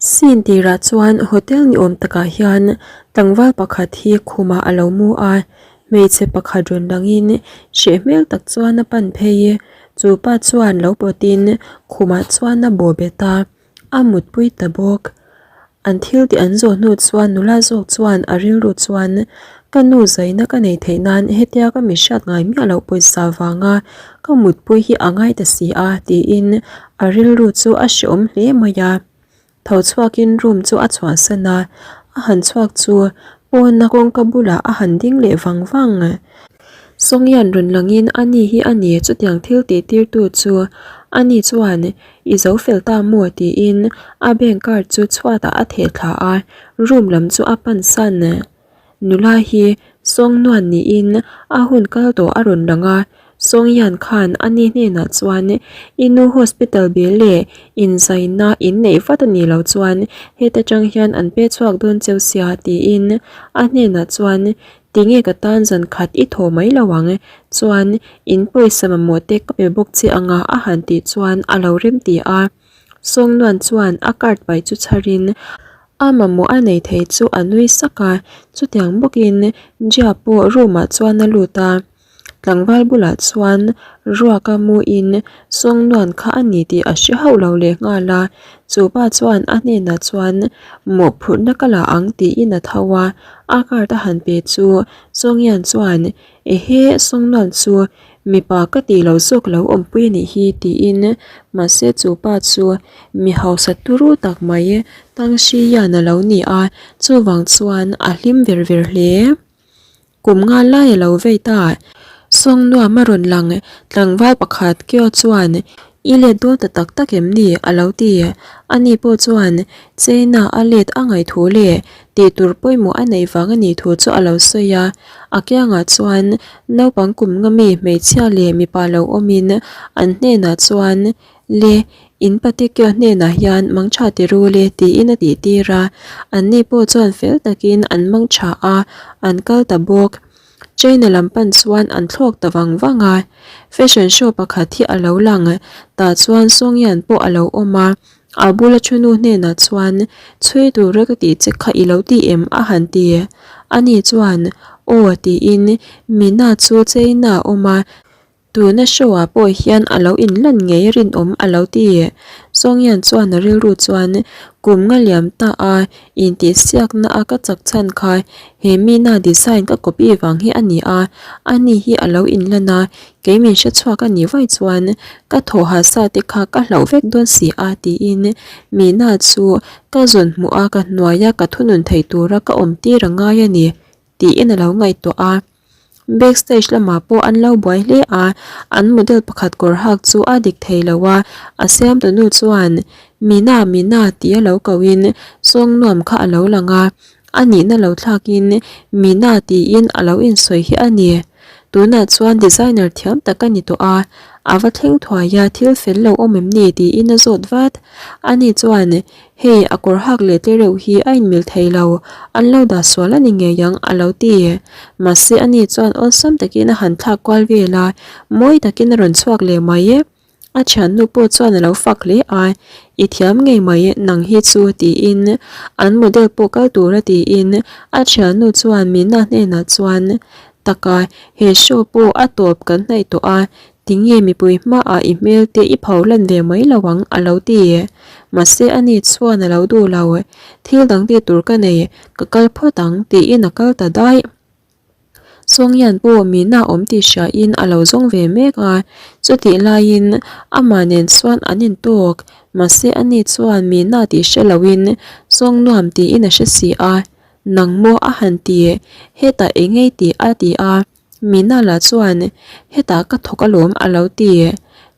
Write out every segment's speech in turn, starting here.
Scene tirah chuan hotel ni awm takah hian tlangval pakhat hi khumah a lo mu a, hmeichhe pakhat rawn langin hreh hmel tak chuan a pan phei e. Chu pa chuan lo pawtin khumah chuan a bawh bet a, a mutpui ta bawk. An thil tih an zawh hnu chuan nula zawk chuan a rilru chuan ka nu zaina ka nei theih nan hetia ka mi hriat ngai miah loh pawisa vanga ka mutpui hi a ngai ta si a tiin a rilru chu a hreawm hle mai a. Tho chhuakin room chu a chhuahsan a, a han chhuak chu pawna kawngka bulah a han ding leh vang vang. Sawngyan rawn langin a ni hi a ni chutiang thil tih tirtu chu a ni chuan i zo fel ta maw tiin a bank card chu chhuatah a theh thla a, room lam chu a pan san. Nula hi Sawngnuan niin a hun kal tawh a rawn lang a, Sawngyan khan a ni hnenah chuan i nu hospital bill leh inzaina in neih vat a nih loh chuan heta tang hian an pe chhuak dawn cheu sia tiin a hnenah chuan Tinge ka tan zan khat i thaw mai lo ang? Chuan in pawisa mamawh te ka pe bawk che anga a han tih chuan a lo rem ti a. Sawngnuan chuan a card pai chu chharin a mamawh a nei thei chu a nui sak a, chutiang bawkin Jia pawh room ah chuan a lut a. Tlangval bulah chuan ruaka muin Sawngnuan kha a ni tih a hre hauh lo leh nghal a, chu pa chuan a hnenah chuan mawhphurhna ka la ang tiin a tho a, a card a han pe chu Sawngyan chuan Ehe Sawngnuan chu mipa ka tih lo zawk lo awmpui a nih hi tiin mahse chu pa chu mi hausa turu tak mai Tangxiyan a lo ni a, chuvang chuan a hlim ver ver hle. Kum nga lai a lo vei ta. Sawng nuam a rawn lang tlangval pakhat Kyo chuan I let dawn ta tak tak em ni? a lo ti. Ani pawh chuan China a let a ngaih thu leh tih tur pawimawh a neih vang a nih thu chu a lo sawi a. A kiangah chuan naupang kum nga mi hmeichhia leh mipa lo awmin an hnenah chuan Le, in Patekyo hnenah hian mangtha ti ru le tiin a tih tir a, anni pawh chuan fel takin an mangtha a, an kal ta bawk. China lam pan chuan an thlawk ta vang vang a, fashion show pakhat hi a lo lang, tah chuan Songyan pawh a lo awm a, a bula thunu hnenah chuan chhui tura ka tih che kha i lo ti em a han ti. Ani chuan aw tiin Mina chu China a awm a, Tuna show ah pawh hian a lo inlan ngei rinawm a lo ti. Sawngyan chuan a rilru chuan kum nga liam ta a intihsiakna a ka chak chhan kha he mina design ka copy vang hi a ni a, ani hi a lo inlan a, kei min hre chhuak a nih vaih chuan ka thaw ha sa te kha ka hlauh vek dawn si a tiin mina chu ka zawn hmuh a ka hnuaia ka thunun thei tura ka awm tir a ngai a ni tiin a lo ngaihtuah a. Backstage lamah pawh an lo buai hle a, an model pakhat kawr hak chu a dik thei lo a, a siamtunu chuan Mina Mina tih a lo kohin sawng nuam kha a lo lang a, a nihna lo thlakin Mina tiin a lo insawi hi a ni. Tunah chuan designer thiam tak a ni tawh a, a va thleng thuai a thil fel lo awm em ni tiin a zawt vat. Ani chuan Hei, a kawr hak leh te reuh hi a inmil thei lo, an lo dah sual a ni ngei ang, a lo ti. Mahse, ani chuan awlsam takin a han thlak kual vel a, mawi takin a rawn chhuak leh mai e. A thiannu pawh chuan a lo fak hle a, I thiam ngei mai, nang hi chu, tiin an model pawh kal tura tiin a thiannu chuan Mina hnenah chuan, Taka, he show pawh a tawp kan hnaih tawh a, Tinge mipui hmaah i hmel te i pho lan ve mai lo ang a lo ti. Mahse ani chuan a lo duh lo. Thil dang tih tur ka nei, ka kal phawt ang tiin a kal ta daih. Sawngyan pawh mina awm tih hriain a lo zawng ve mek a, chutih laiin amah nen chuan an intawk. Mahse ani chuan mina tih hre loin Sawngnuam tiin a hre si a, Nang maw a han ti, hetah engei tih a ti a. Mina lah chuan, Hetah ka thawk alawm a lo ti.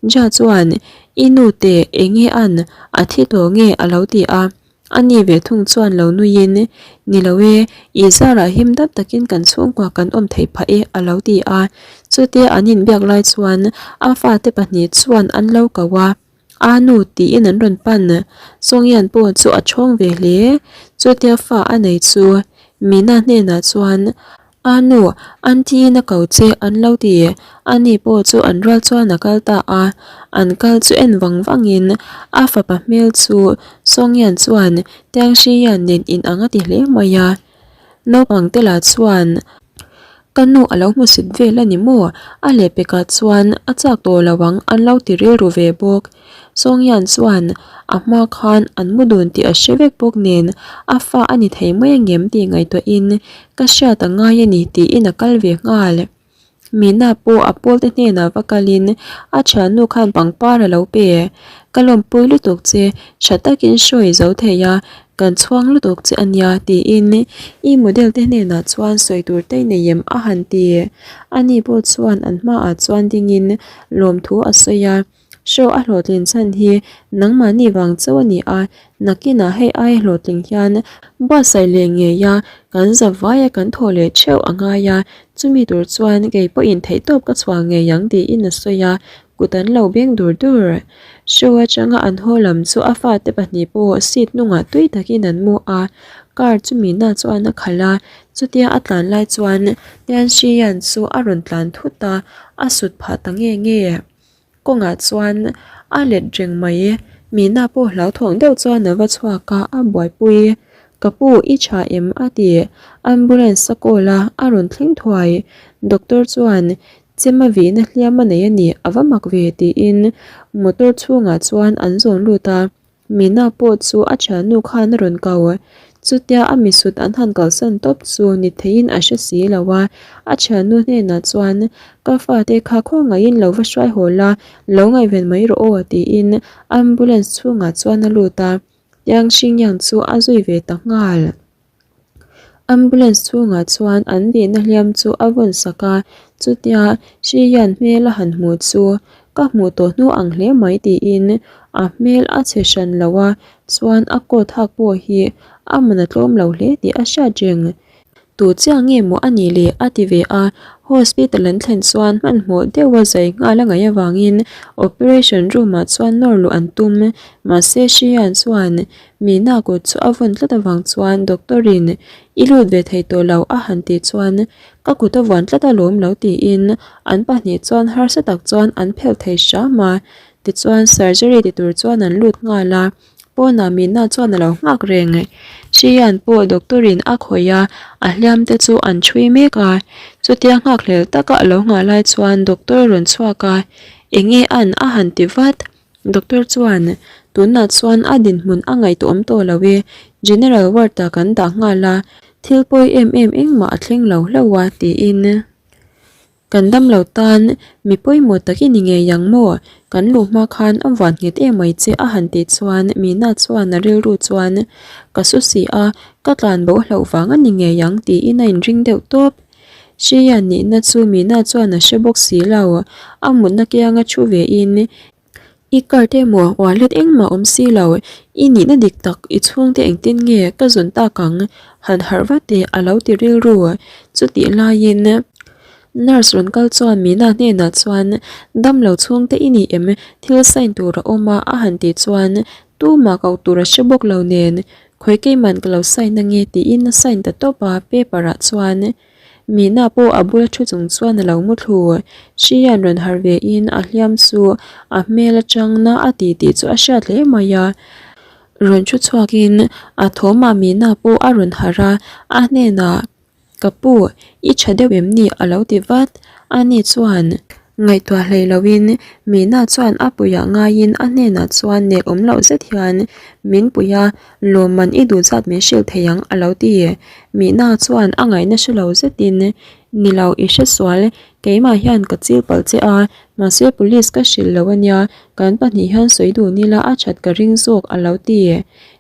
Ja chuan, I nu te enge an, a thi tawh nge a lo ti a. A ni ve thung chuan lo nuiin, Ni lo e, i zarah him dap takin kan chhungkua kan awm theih phah e a lo ti a. Chutia an inbiak lai chuan a fate pahnih chuan an lo ko a. A nu tiin an rawn pan. Sawngyan pawh chu a chhawng ve hle. Chutia fa a nei chu Mina hnenah chuan. A nu, Aunty in a ko che an lo ti. Ani pawh chu an rual chuan a kal ta a, an kal chu en vang vangin a fapa hmel chu Sawngyan chuan Tiangxiyan nen in ang a ti hle mai a. Naupang te lah chuan Ka nu a lo hmusit vel a ni maw? A lehpekah chuan a chak tawh lo ang an lo ti rilru ve bawk. Sawngyan chuan a hma khan an mu dun tih a hre vek bawk nen a fa a ni thei mai angem tih ngaihtuahin ka hriat a ngai a ni tiin a kal ve nghal. Mina pawh a pawlte hnenah va kalin a thiannu khan pangpar a lo pe. Ka lawmpui lutuk che, tha takin hruai zo thei a, kan chhuang lutuk che a nia tiin i model te hnenah chuan sawi tur te nei em a han ti. Ani pawh chuan an hmaah chuan dingin lawmthu a sawi a. Show a hlawhtlin chhan hi nangmahni vang chauh a ni a, nakinah hei aia hlawhtling hian buatsaih leh ngei a, kan za vaia kan thawh leh theuh a ngai a, chumi tur chuan kei pawhin theihtawp ka chhuah ngei ang tiin a sawi a, kut an lo beng dur dur. Show atanga an haw lam chu a fate pahnih pawh seat hnungah tui takin an mu a, car chu mina chuan a khalh a, chutia a tlan lai chuan Tianxian chu a rawn tlan thut a, a sut phah ta nge nge. Kawngah chuan a let reng mai. Mina pawh hlauthawng deuh chuan a va chhuak a, a buaipui. Ka pu, i tha em? a ti. Ambulance a call a, a rawn thleng thuai. Doctor chuan, Chem a vihna hliam a nei a ni, a va mak ve tiin motor chhungah chuan an zawn lut a. Mina pawh chu a thiannu khan a rawn kau. Chutia a misut an han kalsan tawp chu ni theiin a hre si lo a, a thiannu hnenah chuan, Ka fate kha khawngaihin lo va hruai haw la, lo ngaihven mai rawh aw tiin ambulance chhungah chuan a lut a, Tiang Xingyang chu a zui ve ta nghal. Ambulance chhungah chuan an vihna hliam chu a vawn sak a, chutia hri hian hmel a han hmuh chu ka hmuh tawh hnu ang hle mai tiin a hmel a chhe hran lo a, chuan a coat hak pawh hi a man a tlawm lo hle tih a hriat reng. Tu chiah nge maw a nih le a ti ve a, hospital an thlen chuan hmanhmawh deuha zai nghal a ngaih avangin operation room ah chuan nawr luh an tum, mahse hri hian chuan Mina kut chu a vawn tlat avang chuan doctor in i lut ve thei tawh lo a han tih chuan ka kut a vuan tlat alawm lo tiin an pahnih chuan harsa tak chuan an phelh thei hram a. Tichuan surgery ti tur chuan an lut nghal a, pawnah Mina chuan a lo nghak reng. Hrian pawh doctor in a khawih a, a hliam te chu an chhui mek a. Chutia nghakhlel taka a lo nghah lai chuan doctor a rawn chhuak a, enge an a han ti vat. Doctor chuan, Tunah chuan a dinhmun a ngaihtuahawm tawh lo e, General ward-ah kan dah nghal a, thil pawi em em engmah a thleng lo hlauh a, tiin. Kan damlo tan mi pawimawh tak i ni ngei ang maw? Kan luh hma khan a vuan nghet em mai che a han tih chuan Mina chuan a rilru chuan, Ka su si a, ka tlan bo hlauh vang a ni ngei ang tiin a inring deuh tawp. Hria nihna chu Mina chuan a hre bawk si lo. A mutna kianga thu vein, I card emaw wallet engmah awm si lo, i nihna dik tak i chhungte engtin nge ka zawn tak ang? Han harh vat teh a lo ti rilru. Chutih laiin nurse rawn kal chuan Mina hnenah chuan, Damlo chhungte i ni em? Thil sign tur a awm a a han tih chuan tumah koh tur a hre bawk lo nen. Khawi keiman ka lo sign ange tiin a sign ta tawp a, paper ah chuan Mina pawh a bula thu chung chuan a lo mu thlu. Hri hian rawn harh ve in a hliam chu a hmel atang na a ti tih chu a hriat hle mai a. Rawn thu chhuak in a thawmah Mina pawh a rawn harh a, a hnenah Ka pu, i tha deuh em ni? a lo ti vat. Ani chuan ngaihtuah hlei loin Mina chuan a puiah ngaiin a hnenah chuan nel awm loh zet hian min pui a, lawmman i duh zat min hrilh thei ang a lo ti. Mina chuan a ngaihna hre lo zetin, Ni lo, i hre sual, keimah hian ka chil palh che a, mahse police ka hrilh lo a nia, kan pahnih hian sawi dun ila a that ka ring zawk a lo ti.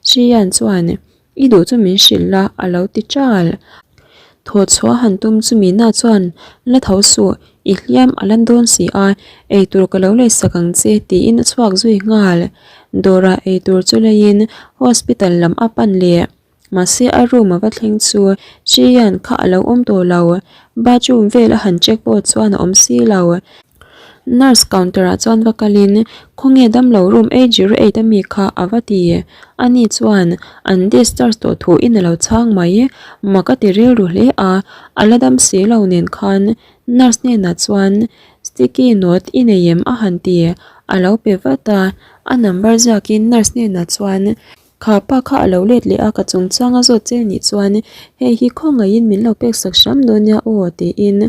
Hrian chuan. I duh chu min hrilh la a lo ti ṭal. Thaw chhuah han tum chu Mina chuan la tho suh, i hliam a lan dawn si a, eitur ka lo leisak ang che tiin a chhuak zui nghal. Dawrah eitur chu leiin hospital lam a pan leh. Mahse a room a va thleng chu Hrian kha a lo awm tawh lo, bathroom vel a han check pawh chuan a awm si lo. Nurse counter ah chuan va kalin khawnge damlo room 808 ami kha a va ti. Ani chuan an discharge tawh thu in a lo chhang mai. Mak a ti rilru hle a, a la dam si lo nen khan nurse hnenah chuan sticky note i nei em a han ti. A lo pe vat a, a number ziakin nurse hnenah chuan Kha pa kha a lo let leh a, ka chungchang a zawt che nih chuan hei hi khawngaihin min lo pek sak hram dawn nia aw tiin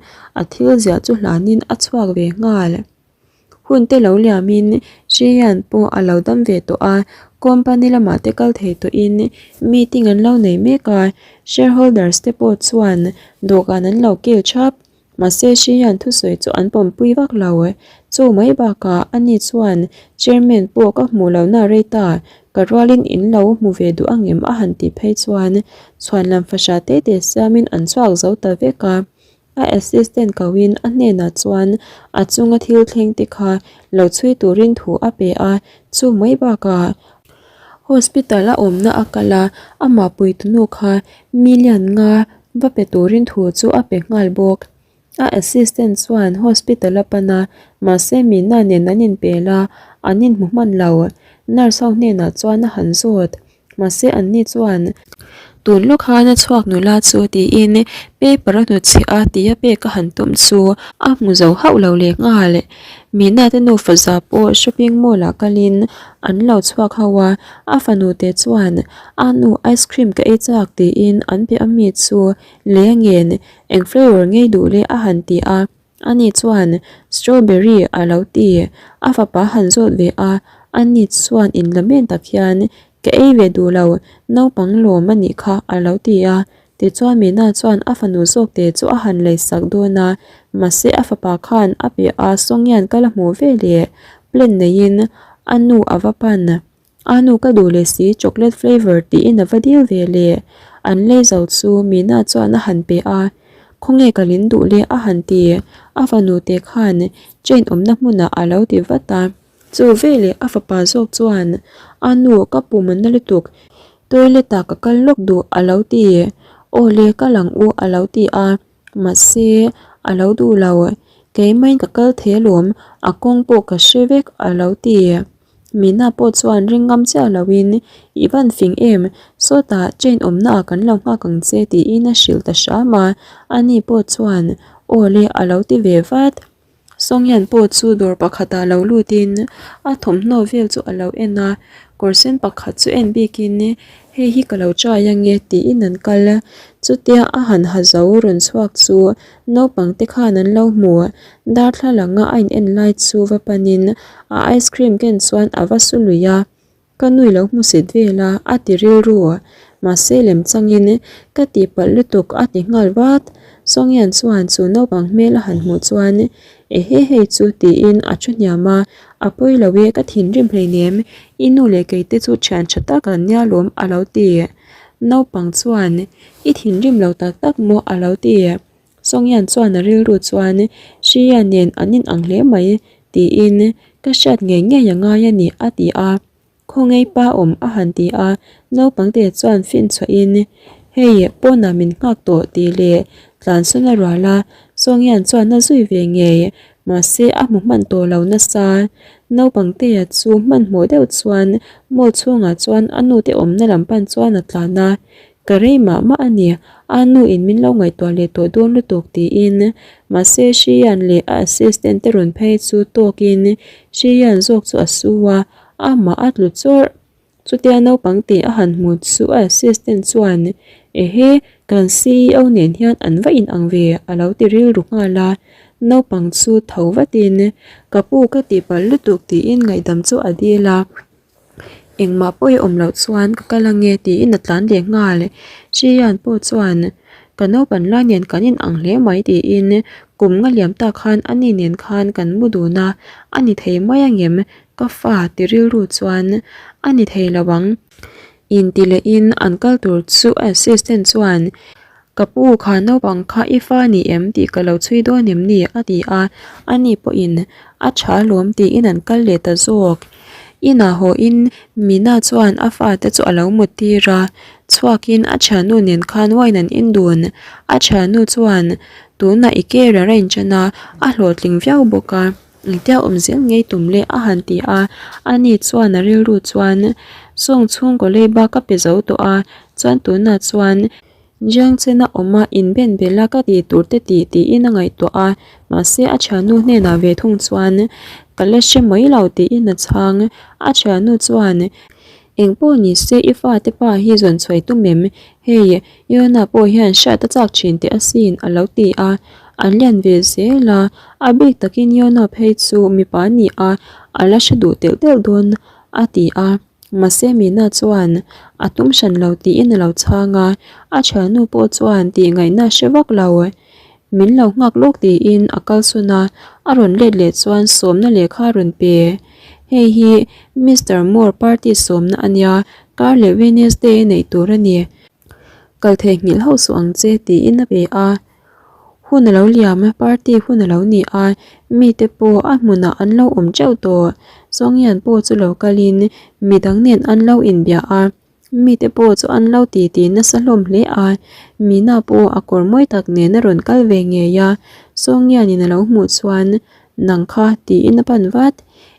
a thil ziah chu hlanin a chhuak ve nghal. Hun te lo liamin Shiyan pawh a lo dam ve tawh a, company lamah te kal thei tawhin meeting an lo nei mek a, shareholders te pawh chuan dawhkan an lo kil thap. Mahse Shiyan thusawi chu an pawmpui vak lo. Chu mai bakah ani chuan Chairman pawh ka hmuh lohna rei ta, ka rualin in lo hmu ve duh angem a han tih phei chuan chhuanlam fahra te te siamin an chhuak zo ta vek a. A assistant koin a hnenah chuan a chunga thil thleng te kha lo chhui turin thu a pe a, chu mai bakah hospital a awmna a kal a, amah puitunu kha million nga va pe turin thu chu a pe nghal bawk. A assistant chuan hospital a pan a, mahse Mina nen an inpel a, an inhmu hman lo. Nurse ho hnenah chuan a han zawt. Mahse anni chuan tun lawk khan a chhuak nula chu tiin paper a hnutchhiah a tia pek a han tum chu a hmu zo hauh lo leh nghal. Mina te nufa za pawh shopping mall ah kalin an lo chhuak ho a, a fanu te chuan a nu ice cream ka ei chak tiin an pe a mi chu lei a ngen eng flavour ngei duh le a han ti a. Ani chuan strawberry a lo ti, a fapa han zawt ve a, ani chuan inlamen tak hian ka ei ve duh lo, naupang lawm a nih kha a lo ti a. Tichuan Mina chuan a fanu zawk te chu a han lei sak dawn a, mahse a fapa khan a piah a Songyan ka la hmuh ve leh plan neiin a nu a va pan. A nu ka duh leh si chocolate flavour tiin a va dil ve le. An lei zo chu Mina chuan a han pe a, Khawnge ka lin duh le a han ti. A fanu te khan train awmna hmunah a lo ti vat a. Chu veleh a fapa zawk chuan, A nu ka pum a na lutuk, toilet ah ka kal lawk duh a lo ti. Aw le kal ang u a lo ti a. Mahse a lo duh lo, Keimaiin ka kal thei alawm, a kawng pawh ka hre vek a lo ti. Mina pawh chuan ring ngam chiah loin, I van fing em, sawtah train awmna ah kan lo nghak ang che tiin a hrilh ta hram a, ani pawh chuan aw le a lo ti ve vat. Sawnghian pawh chu dawr pakhatah lo lutin a thawmhnaw vel chu a lo en a, kawr sen pakhat chu en bikin hei hi ka lo try ange tiin an kal. Chutia a han ha zo rawn chhuak chu Naupang te khan an lo hmu. Darthlalang a a in en lai chu va panin a ice cream ken chuan a va su lui a, Ka nui lo hmu sit vel a, a ti rilru. Mahse lem changin ka tihpalh lutuk a ti nghal vat. Sawngyan chuan chu naupang hmel a han hmuh chuan Ehe hei chu tiin a thu hniam a, A pawi lo e ka thinrim hleinem, i nu leh kei te chu thian tha tak an nia lawm a lo ti. Naupang chuan I thinrim lo tak tak maw a lo ti. Songyan chuan a rilru chuan Shia nen an inang hle mai tiin ka hriat ngei ngei a ngai a ni a ti a. Khawngei pa awm a han ti a, naupangte chuan fin chhuahin Hei pawnah min nghak tawh tih leh tlansawn a rual a, Songyan chuan a zui ve ngei. Mahse a hmu hman tawh lo nasa. Naupangtea chu hmanhmawh deuh chuan mall chhungah chuan a nute awmna lam pan chuan a tlan a. Ka rei mah mah a ni, a nu in min lo ngaihtuah leh tawh dawn lutuk tiin. Mahse Shiyan leh a assistant te rawn phei chu tawkin Shiyan zawk chu a su a, amah a tlu chawrh. Chutia naupang tih a han hmu chu a assistant chuan, Ehe, kan ceo nen hian an va inang ve a lo ti rilru nghal a. Naupang chu tho vatin, Ka pu ka tihpalh lutuk tiin ngaihdam chu a dil a. Engmah pawh i awm loh chuan ka kal ange tiin a tlan leh nghal. Shiyan pawh chuan, Ka naupan lai nen kan inang hle mai tiin kum nga liam tak khan ani nen khan kan mu dun a, a ni thei mai angem Ka fa ti rilru chuan a ni thei lo ang. Inti lehin an kal tur chu a assistant chuan Ka pu kha naupang kha i fa ni em tih ka lo chhui dawn em ni a ti a, ani pawhin a tha alawm tiin an kal leh ta zawk. Inah hawhin Mina chuan a fate chu a lo mut tir a, chhuakin a thiannu nen khan wine an in dun. A thiannu chuan tunah i career a inṭan a, a hlawhtling viau bawk a. Engtia awm zel ngei tum le a han ti a, ani chuan a rilru chuan sawng chhungkaw leiba ka pe zo tawh a, chuan tunah chuan Jiang chena awm a inben bel a ka tih tur te tih tiin a ngaihtuah a, mahse a thiannu hnenah ve thung chuan ka la hre mai lo tiin a chhang. A thiannu chuan Engpawh ni se i fate pa hi zawn chhuai tum em? Hei, Yona pawh hian hriat a chak thin teh asin a lo ti a, an lian ve zel a, a bik takin Yona phei chu mipa a ni a, a la hre duh telh telh dawn a ti a. Mahse Mina chuan a tum hran lo tiin a lo chhang a, a thiannu pawh chuan tih ngaihna a hre vak lo. Min lo nghak lawk tiin a kalsawn a, a rawn let leh chuan sawmna lehkha a rawn pe. Hei hi Mister Moore party sawmna a nia, kar leh Wednesday a neih tur a ni. Kal theihnghilh hauh suh ang che tiin a pe a. Hun a lo liam a, party hun a lo ni a, mite pawh a hmunah an lo awm teuh tawh. Sawnghian pawh chu lo kalin midang nen an lo inbia a, mite pawh chu an lo titi nasa hlawm hle a. Mina pawh a kawr mawi tak nen a rawn kal ve ngei a, Sawnghianin a lo hmuh chuan Nang kha tiin a pan vat.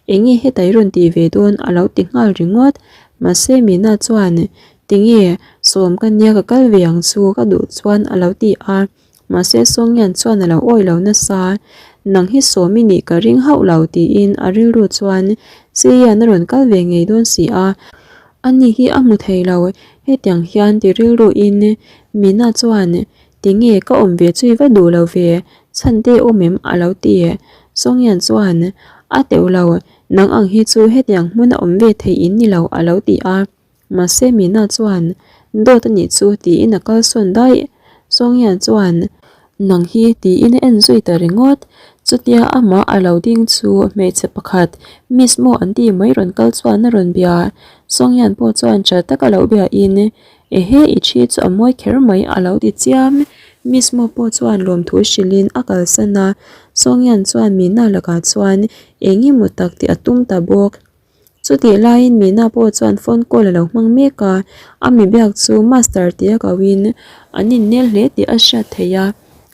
Enge heta i rawn tih ve dawn a lo ti nghal ringawt. Mahse Mina chuan Tinge, sawm ka nia ka kal ve ang chu ka duh chuan a lo ti a, mahse Sawngyan chuan a lo awi lo nasa. Nang hi sawm i nih ka ring hauh lo tiin a rilru chuan Chian a rawn kal ve ngei dawn si a, ani hi a hmu thei lo hetiang hian ti rilru in Mina chuan Tinge ka awm ve chu i va duh lo ve, chhan te awm em a lo ti. Sawngyan chuan A teuh lo, nang ang hi chu hetiang hmun a awm ve thei in ni lo a lo ti a. Mahse Mina chuan, Dawt a nih chu tiin a kalsawn daih. Sawnghian chuan, Nang hi tiin a en zui ta ringawt. Chutia amah a lo ding chu hmeichhe pakhat, Miss maw an ti mai rawn kal chuan a rawn bia. Sawnghian pawh chuan tha taka lo biain, Ehe i thi chu a mawi kher mai a lo ti chiam. Miss maw pawh chuan lawmthu hrilhin a kalsan a. Sawnghian chuan Mina lakah chuan eng emaw tak tih a tum ta bawk. Chutih laiin Mina pawh chuan phone call a lo hmang mek a, a mi biak chu Master tia kohin an innel hle tih a hriat theih a,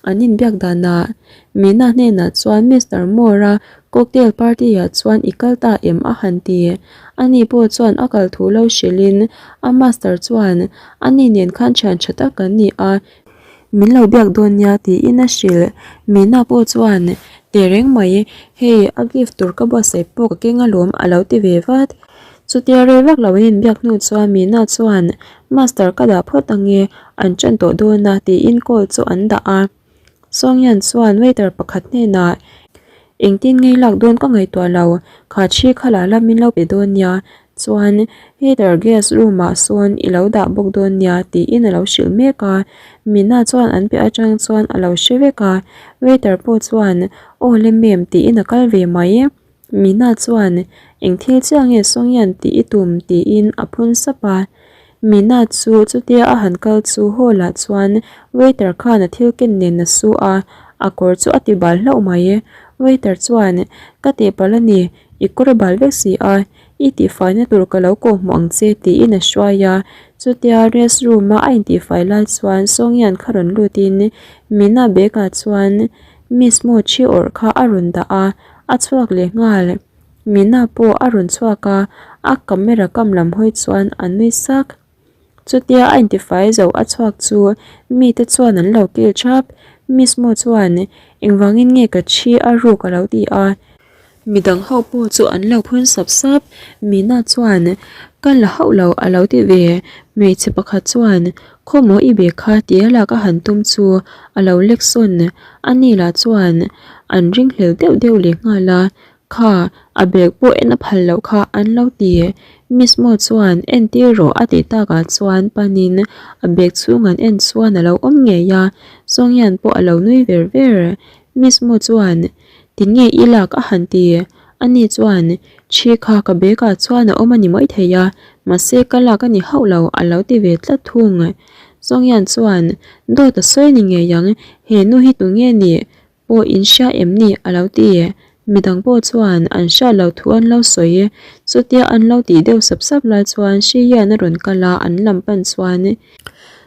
an inbiak danah Mina hnenah chuan Mister Moore-a cocktail party-ah chuan i kal ta em a han ti. Ani pawh chuan a kal thu lo hrilhin a Master chuan ani nen khan thian tha tak kan ni a, Min lo biak dawn nia tiin a hrilh. Mina pawh chuan, Tehreng mai, hei a gift tur ka buatsaih pawh ka keng alawm a lo ti ve vat. Chutia rei vak lo an inbiak hnu chuan Mina chuan, Master ka dah phawt ange, an ṭan tawh dawn a tiin call chu an dah a. Sawngyan chuan waiter pakhat hnenah, Engtin ngei lak dawn ka ngaihtuah lo, kha thi kha la la min lo pe dawn nia, chuan heater gas room ah sawn i lo dah bawk dawn nia tiin a lo hrilh mek a. Mina chuan an piah atang chuan a lo hre vek a, waiter pawh chuan aw le ma'am tiin a kal ve mai. Mina chuan, Eng thil chiah nge Sawngyan tih i tum? tiin a phun sap a. Mina chu chutia a han kal chu hall ah chuan waiter khan a thil ken nen a su a, a kawr chu a ti bal hlauh mai. Waiter chuan, Ka tihpalh a ni, i kawr a bal vek si a, i tihfaina tur ka lo kawhhmuh ang che tiin a hruai a. Chutia rest room a a intihfai lai chuan Sawngyan kha rawn lutin Mina bag ah chuan Miss Mo thi awrh kha a rawn dah a, a chhuak leh nghal. Mina pawh a rawn chhuak a, a camera kam lam hawi chuan a nui sak. Chutia a intifai zo a chhuak chu mite chuan an lo kil thap. Miss Mo chuan, Engvangin nge ka thi a ruk a lo ti a. Midang ho pawh chu an lo phun sap sap. Mina chuan, Ka la hauh lo a lo ti ve. Hmeichhe pakhat chuan, Khawmaw i be kha tia lak a han tum chu a lo lek sawn. Ani lah chuan an ringhlel deuh deuh leh nghal a, Kha, a bag pawh en a phal loh kha an lo ti. Miss Mo chuan entir rawh a tih takah chuan panin a bag chhung an en chuan a lo awm ngei a, Sawnghian pawh a lo nui ver ver. Miss Mo chuan Tinge i lak a han ti? Ani chuan, Thi kha ka bag ah chuan a awm a ni mai thei a, mahse ka lak a ni hauh lo a lo ti ve tlat thung. Sawnghian chuan, Dawt a sawi ni ngei ang, he nu hi tunge nih pawh in hria em ni a lo ti. Midang pawh chuan an hriat loh thu an lo sawi. Chutia an lo tih deuh sap sap lai chuan hri hian a rawn kal a, an lam pan chuan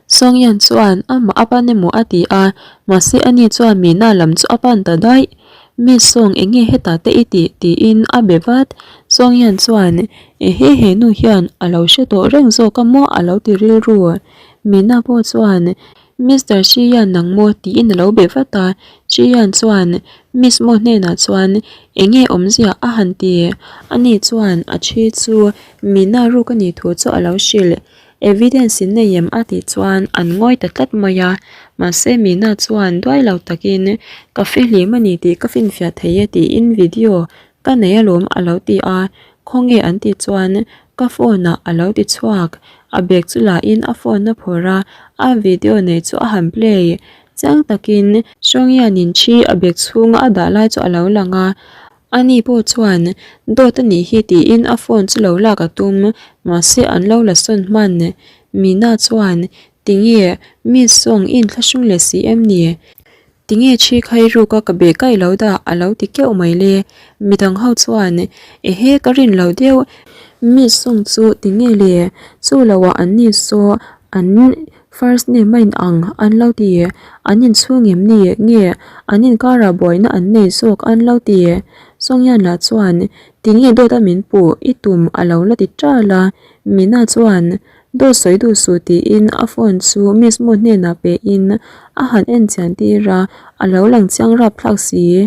Sawnghian chuan amah a pan emaw a ti a, mahse ani chuan Mina lam chu a pan ta daih. Miss Song eng nge hetah te i tih? tiin a be vat. Song Yan chuan, Ehe he nu hian a lo hre tawh reng zawk a maw a lo ti rilru. Mina pawh chuan, Mister Shi Yan nang maw? tiin a lo be vat a. Shi Yan chuan Miss Mo hnenah chuan, Eng nge awmzia a han ti? Ani chuan a thi chu Mina ruk a nih thu chu a lo hrilh. Evidence in nei em a tih chuan an ngawi ta tlat mai a, mahse Mina chuan duai lo takin ka fihlim a ni tih ka finfiah thei e tiin video ka nei alawm a lo ti a, khawnge an tih chuan ka phone ah a lo ti chhuak, a bag chu la in a phone a phawrh a, a video nei chu a han play chiang takin Hrawnghianin thi a bag chhunga a dah lai chu a lo lang a. Ani pawh chuan, Dawt a nih hi tiin a phone chu lo lak a tum, mahse an lo la sawn hman. Mina chuan, Tinge, Miss Song i inthlahrung leh si em ni? Tinge thi khai ruk a ka be kai lo dah a lo ti keuh mai le. Midang ho chuan, Ehe ka rin lo deuh, Miss Song chu tinge le? Chu lo ah an ni saw an First name a in ang an lo ti, an inchhung em ni nge an inkarah buaina an nei zawk an lo ti. Songyan lah chuan tinge dawt a min puh i tum a lo la ti ṭal a, Mina chuan dawt sawi duh suh tiin a phone chu Miss Mo hnenah pe in a han en chian tir a, a lo lang chiang rapthlak si.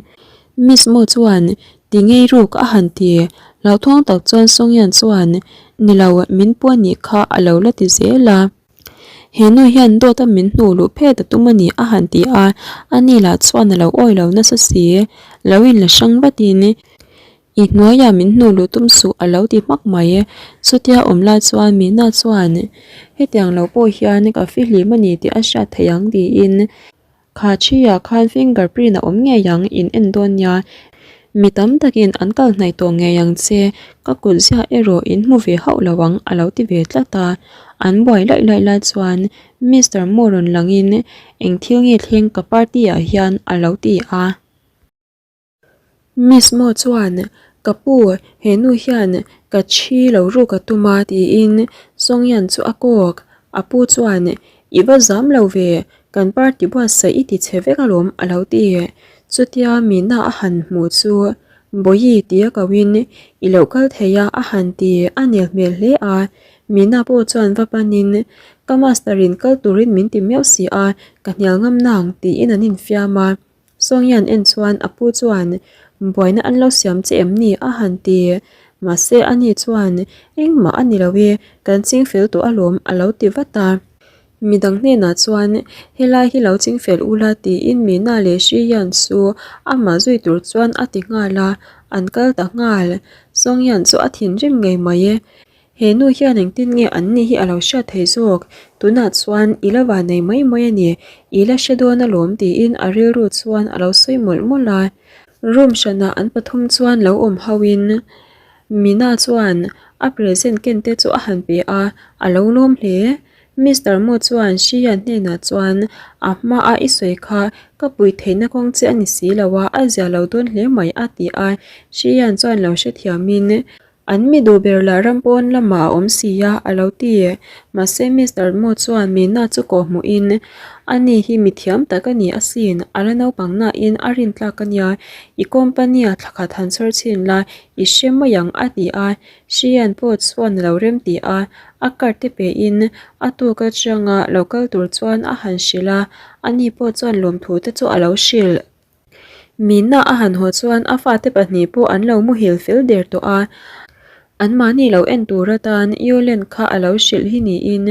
Miss Mo chuan ti ngei ruk a han ti, hlauthawng tak chuan Songyan chuan ni lo min puh a nih kha a lo la ti zel a. He nu hian dawt a min hnuh luh phet a tum a ni a han ti a, ani lah chuan a lo awi lo nasa si. Lo in la hrang vatin i hnuaiah min hnuh luh tum suh a lo ti hmak mai. Chutia awm lai chuan Mina chuan hetiang lo pawh hian ka fihlim a ni tih a hriat theih ang tiin Kha ṭhiah khan finger print a awm ngei ang, in en dawn nia. Mi tam takin an kal hnaih tawh ngei ang che, ka kut ziah erawh in hmu ve hauh lo ang a lo ti ve tlat a. An buai laih laih lai chuan Mister Mo rawn langin eng thil nge thleng ka party ah hian a lo ti a. Miss Mo chuan, Ka pu, he nu hian ka thi lo ruk a tum a tiin Songyan chu a kawk. A pu chuan, I va zam lo ve, kan party buatsaih i ti chhe vek alawm a lo ti. Chutia Mina a han hmuh chu, Bawihi tia koin i loh kal thei a a han ti a nel hmel hle a. Mina pawh chuan va panin, Ka master in kal turin min ti miau si a, ka hnial ngam nang tiin an infiam a. Sawngyan en chuan a pu chuan buaina an lo siam che em ni a han ti. Mahse ani chuan engmah a ni lo e, kan ching fel tawh alawm a lo ti vat a. Midang hnenah chuan helai hi lo ching fel ula tiin Mina leh Hrihian chu amah zui tur chuan a ti nghal a, an kal ta nghal. Sawngyan chu a thinrim ngei mai e. He nu hian engtin nge an ni hi a lo hriat thei zawk? Tunah chuan i la va nei mai mai a ni, i la hre dawn alawm tiin a rilru chuan a lo sawi mawlh mawlh a. Room hranah an pathum chuan lo awm hauhin Mina chuan a present ken te chu a han pe a, a lo lawm hle. Mister Mo chuan Shiyan hnenah chuan a hma a i sawi kha ka pui theihna kawng che a ni si lo a, a zia lo dawn hle mai a ti a. Shiyan chuan lo hrethiamin An mi duh ber lah ram pawn lamah a awm si a, a lo ti. Mahse Mister Mo chuan Mina chu kawh hmuhin, Ani hi mi thiam tak a ni asin, a la naupang nain a rin tlak a nia, i company-a thla khat han chhawr chhin la, i hre mai ang a ti a. Shiyan pawh chuan a lo rem ti a, a card te pein a tuk atanga lo kal tur chuan a han hrilh a, ani pawh chuan lawmthu te chu a lo hrilh. Mina a han haw chuan a fate pahnih pawh an lo muhil fel der tawh a, anmahni lo en tur atan Yolen kha a lo hrilh hi niin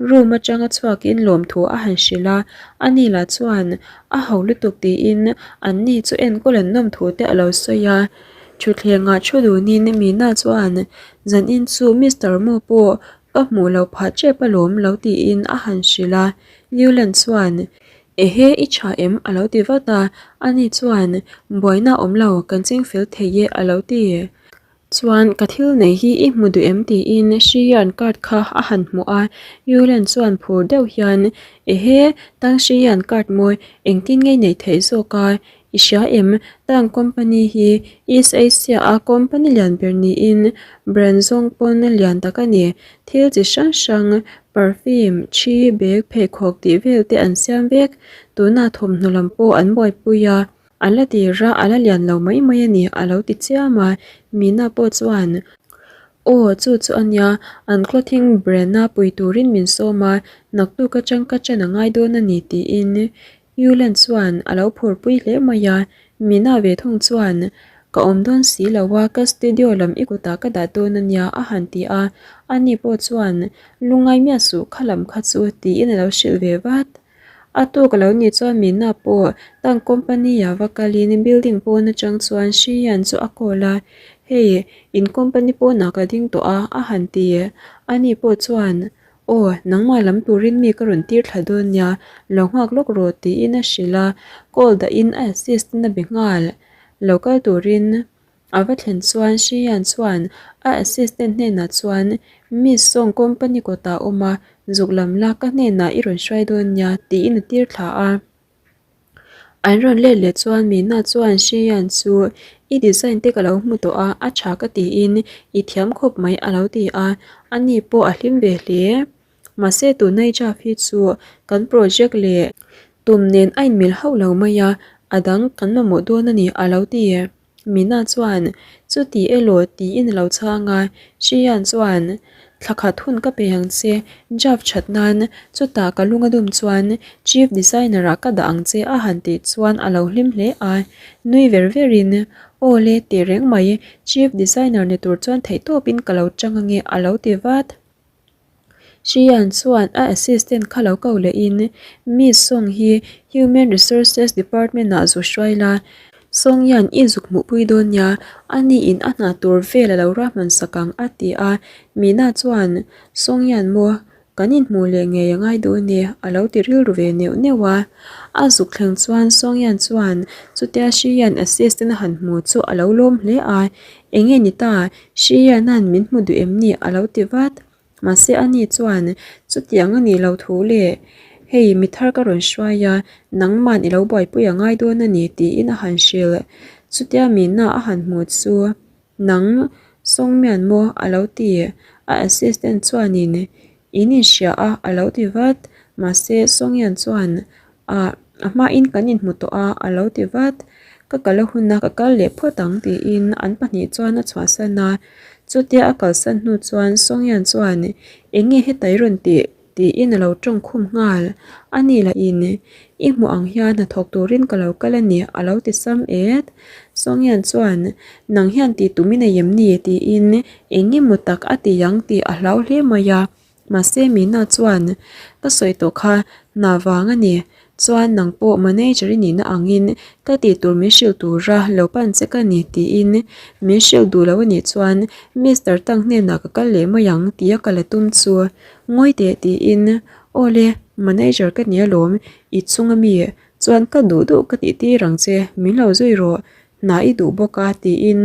room atanga chhuakin lawmthu a han hrilh a, ani lah chuan a ho lutuk tiin anni chu enkawl an nawm thu te a lo sawi a. Thutthlengah thu dunin Mina chuan zanin chu Mister Mo pawh ka hmuh loh phah tep alawm lo tiin a han hrilh a, Yolen chuan Ehe i tha em? a lo ti vat a, ani chuan buaina awm lo kan ching fel thei e a lo ti. Chuan ka thil nei hi i hmu duh em tiin Hrian card kha a han hmuh a, Yulen chuan phur deuh hian Ehe tang Hrian card mawi engtin nge i neih theih zawk a, i hria em? Tang company hi East Asia a company lian ber niin brand zawng pawn lian tak a ni, thil chi hrang hrang Perfume, thi, bag, pheikhawk tih vel te an siam vek. Tunah thawmhnaw lam pawh an buaipui a. A la tir a, a la lian lo mai mai a ni a lo ti chiam a, Mina pawh chuan Aw, chu chu a nia, an clothing brand a pui turin min sawm a, naktuk atang ka ṭan a ngai dawn a ni tiin Yulan chuan a lo phurpui hle mai a, Mina ve thung chuan Ka awm dawn si lo a, ka studio lam i kutah ka dah dawn a nia a han ti a, ani pawh chuan Lungngai miah suh kha lam kha chu tiin a lo hrilh ve vat. A tuk a lo nih chuan Mina pawh tank company ah va kalin building pawn atang chuan Shiyan chu a call a, Hei, in company pawnah ka ding tawh a, a han ti. Ani pawh chuan, Aw, nangmah lam turin mi ka rawn tir thla dawn nia, lo nghak lawk rawh tiin a hrilh a, call dahin a assistant a be nghal. Lo kal turin A va thlen chuan Shiyan chuan a assistant hnenah chuan, Miss Song company kawtah a awm a, zuk lam la ka hnenah i rawn hruai dawn nia, tiin a tir thla a. An rawn let leh chuan Mina chuan Shiyan chu, I design te ka lo hmu tawh a, a tha ka tiin i thiam khawp mai a lo ti a, ani pawh a hlim ve hle. Mahse tuna i draft hi chu kan project leh tum nen a inmil hauh lo mai a, a dang kan mamawh dawn a ni a lo ti. Mina chuan, Chuti elaw tiin a lo chhang a, Shiyan chuan, Thla khat hun ka pe ang che, draft that nan, chutah ka lung a dum chuan Chief Designer ah ka dah ang che a han tih chuan a lo hlim hle a, nui ver verin, Aw le tih reng mai, Chief Designer ni tur chuan theihtawpin ka lo chang ange a lo ti vat. Shiyan chuan a assistant kha lo ko lehin, Miss Song hi Human Resources Department ah zu hruai la, Song hian i zuk hmuhpui dawn nia, a niin a hna tur vel a lo ruahman sak ang a ti a. Mina chuan, Song hian maw, kan inhmuh leh ngei a ngai dawn e a lo ti rilru ve neuh neuh a. A zuk thleng chuan Song hian chuan chutia Shiyan assistant a han hmu chu a lo lawm hle a, Enge ni ta, Shiyan-a'n min hmu duh em ni? a lo ti vat. Mahse ani chuan, Chutiang a nih lo thu le, hei mi thar ka rawn hruai a, nangman i lo buaipui a ngai dawn a ni tiin a han hrilh. Chutia mina a han hmu chu, Nang Sawngmian maw? a lo ti. A assistant chuanin, In inhria a, a lo ti vat. Mahse Sawngyan chuan, Ah, a hmain kan inhmu tawh a, a lo ti vat. Ka kal a hun a, ka kal leh phawt ang tiin an pahnih chuan a chhuahsan a. Chutia a kalsan hnu chuan Sawngyan chuan, Eng nge heta i rawn tih? tiin a lo tawng khum nghal. A ni lah in, I hmuh ang hian hnathawk turin ka lo kal a ni, a lo ti sam et. Sawngyan chuan, Nang hian tih tum i nei em ni? tiin eng emaw tak a ti ang tih a hlau hle mai a. Mahse Mina chuan, Ka sawi tawh kha, hna vang a ni. Chuan nang pawh manager i nihna angin ka tih tur min hrilh tura lo pan che ka ni tiin min hrilh duh lo a nih chuan Mister Tang hnenah ka kal leh mai ang tia ka la tum chu ngawi teh tiin Aw le, manager ka ni alawm, i chunga mi chuan ka duh duh ka tih tir ang che, min lo zui rawh Hna i duh bawk a tiin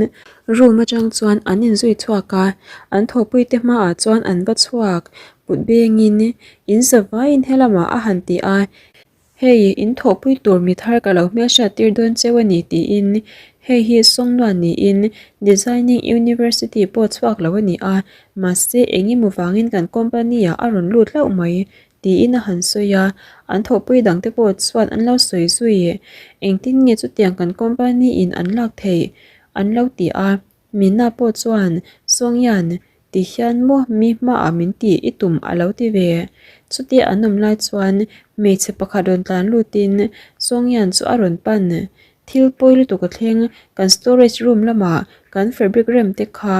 room atang chuan an inzui chhuak a, an thawhpuite hmaah chuan an va chhuak kut bengin in zavaiin helamah a han ti a, hei in thawhpui tur mi thar ka lo hmelhriat tir dawn cheu a ni tiin hei hi Sawngnuan niin Designing University pawh chhuak lo a ni a, mahse eng emaw vangin kan company ah a rawn lut hlauh mai Tiin a han sawi a, an thawhpui dangte pawh chuan an lo sawi zui. Engtin nge chutiang kan company in an lak theih? An lo ti a, Mina pawh chuan, Sawngyan, ti hian maw mi hmaah min tih i tum a lo ti ve. Chutia an awm lai chuan hmeichhe pakhat rawn tlan lutin Sawngyan chu a rawn pan. Thil pawi lutuk a thleng, kan storage room lamah kan fabric rem te kha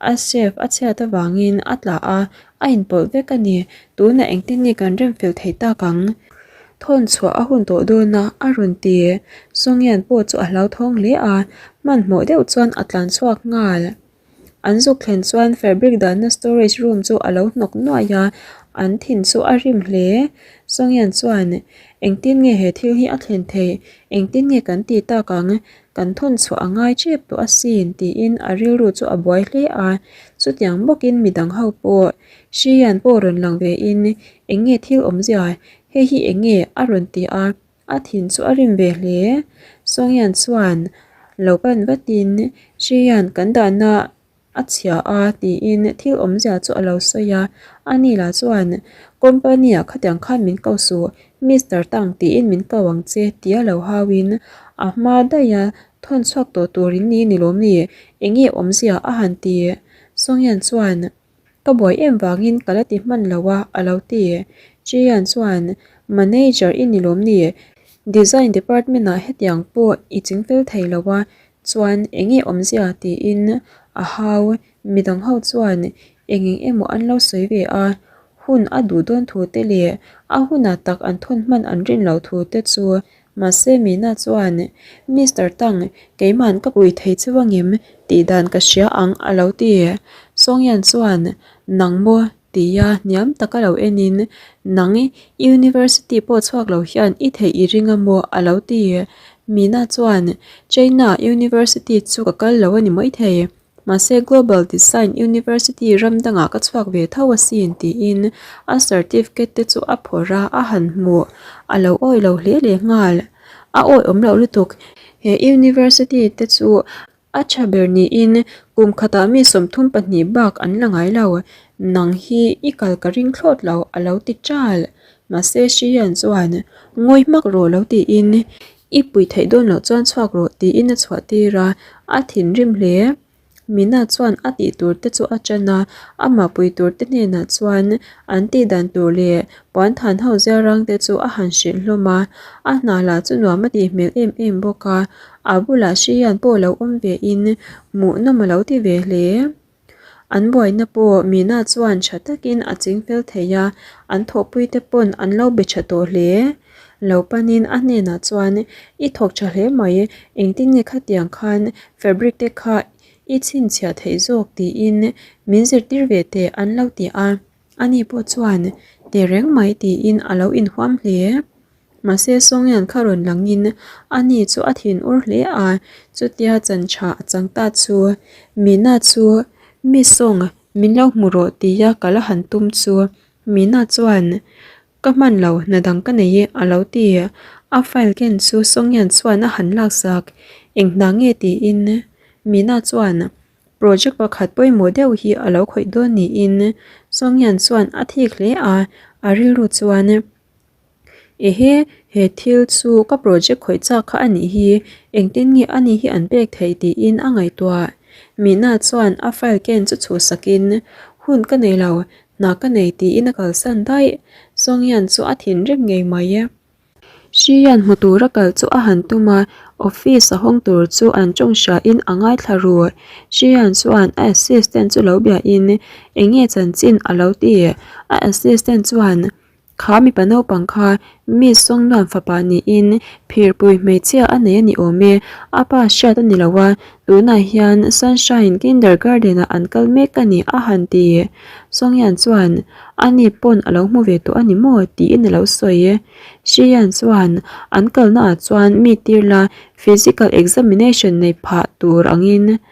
A chef a chhiat avangin a tla a, a inpawlh vek a ni. Tunah engtin nge kan rem fel thei tak ang? Thawn chhuah a hun tawh dawn a, a rawn ti. Sawngyan pawh chu a hlauthawng hle a, hmanhmawh deuh chuan a tlan chhuak nghal. An zuk thlen chuan fabric dahna storage room chu a lo hnawk nuaih a, an thin chu a rim hle. Sawngyan chuan, Engtin nge he thil hi a thlen theih? Engtin nge kan ti tak ang? Kan thawn chhuah a ngai tep tawh asin tiin a rilru chu a buai hle a, chutiang bawkin midang ho pawh Shiyan pawh rawn lang ve in eng nge thil awmzia hei hi eng nge a rawn ti a, a thin chu a rim ve hle. Sawngyan chuan lo pan vatin Shiyan kan dahna. A chhia a tiin thil awmzia chu a lo sawi a, ani lah chuan company ah khatiang khan min ko suh Mister Tang tiin min ko ang che tia lo hauin a hma daih a thawn chhuak tawh tur in ni ni lawm ni enge awmzia a han ti. Songyan chuan Ka buai em vangin ka la ti hman lo a a lo ti. Chiyan chuan Manager i ni lawm ni design department ah hetiang pawh i chingfel thei lo a Chuan enge awmzia tiin a hau, midang ho chuan eng eng emaw an lo sawi ve a, hun a duh dawn thu te leh a hunah tak an thawn hman an rin loh thu te chu mahse Mina chuan Mister Tang keima'n ka pui thei cheu angem tih dan ka hria ang a lo ti. Sawngyan chuan nang maw tia hniam taka lo enin nang University pawh chhuak lo hian i theih i ring a maw a lo ti. Mina chuan China University chu ka kal lo a ni mai thei, mahse Global Design University ram dangah ka chhuak ve tho asin tiin a certificate te chu a phawrh a, a han hmuh. A lo awih lo hle leh nghal. A awih awm loh lutuk. He University te chu A tha ber niin kum khatah mi 32 bak an la ngai lo, nang hi i kal ka ring thlawt lo a lo ti ṭal. Mahse Shiyan chuan ngawi hmak rawh lo tiin i pui theih dawn loh chuan chhuak rawh tiin a chhuah tir a, a thinrim hle. Mina chuan a tih tur te chu a ṭan a, amah pui tur te hnenah chuan an tih dan tur leh puan than ho ziarang te chu a han hrilh hlawm a, a hna lah chu nuam a tih hmel em em bawk a. A bulah hrian pawh lo awm ve in hmuhnawm a lo ti ve hle. An buaina pawh Mina chuan tha takin a ching fel thei a, an thawhpui te pawn an lo be tha tawh hle. Lo panin a hnenah chuan i thawk tha hle mai, engtin nge khatiang khan fabric te kha i chhinchhiah theih zawk tiin min zirtir ve teh an lo ti a. Ani pawh chuan tehreng mai tiin a lo inhuam hle. Mahse Songyan kha rawn langin ani chu a thin ur hle a, chutia chan tha a chang ta chu Mina chu mi Song min lo hmu rawh tia ka la han tum chu Mina chuan ka hman lo hna dang ka nei e a lo ti. A file ken chu Songyan chuan a han laksak eng hna nge tiin Mina chuan Project pakhat pawimawh deuh hi a lo khawih dawn niin Songyan chuan a thik hle a, a rilru chuan Ehe, he thil chu ka project khawih chak kha a nih hi, engtin nge a ni hi an pek theih tiin a ngaihtuah. Mina chuan a file ken chu chhuhsakin, Hun ka nei lo, hna ka nei tiin a kalsan daih. Songyan chu a thinrim ngei mai. Hrian hmu tura kal chu a han tum a, office a hawng tur chu an tawng hriain a ngaithla ru. Hrian chuan a assistant chu lo biahin, Enge chanchin a lo ti? A assistant chuan, Kha mipa naupang kha mi Sawngnuam fapa niin phirpui hmeichhia a nei a ni awm e, a pa hriat a ni lo a, tunah hian Sunshine Kindergarten ah an kal mek a ni a han ti. Sawngyan chuan ani pawn a lo hmu ve tawh a ni maw tiin a lo sawi. Hrian chuan an kalna ah chuan mi tir la physical examination nei phah tur angin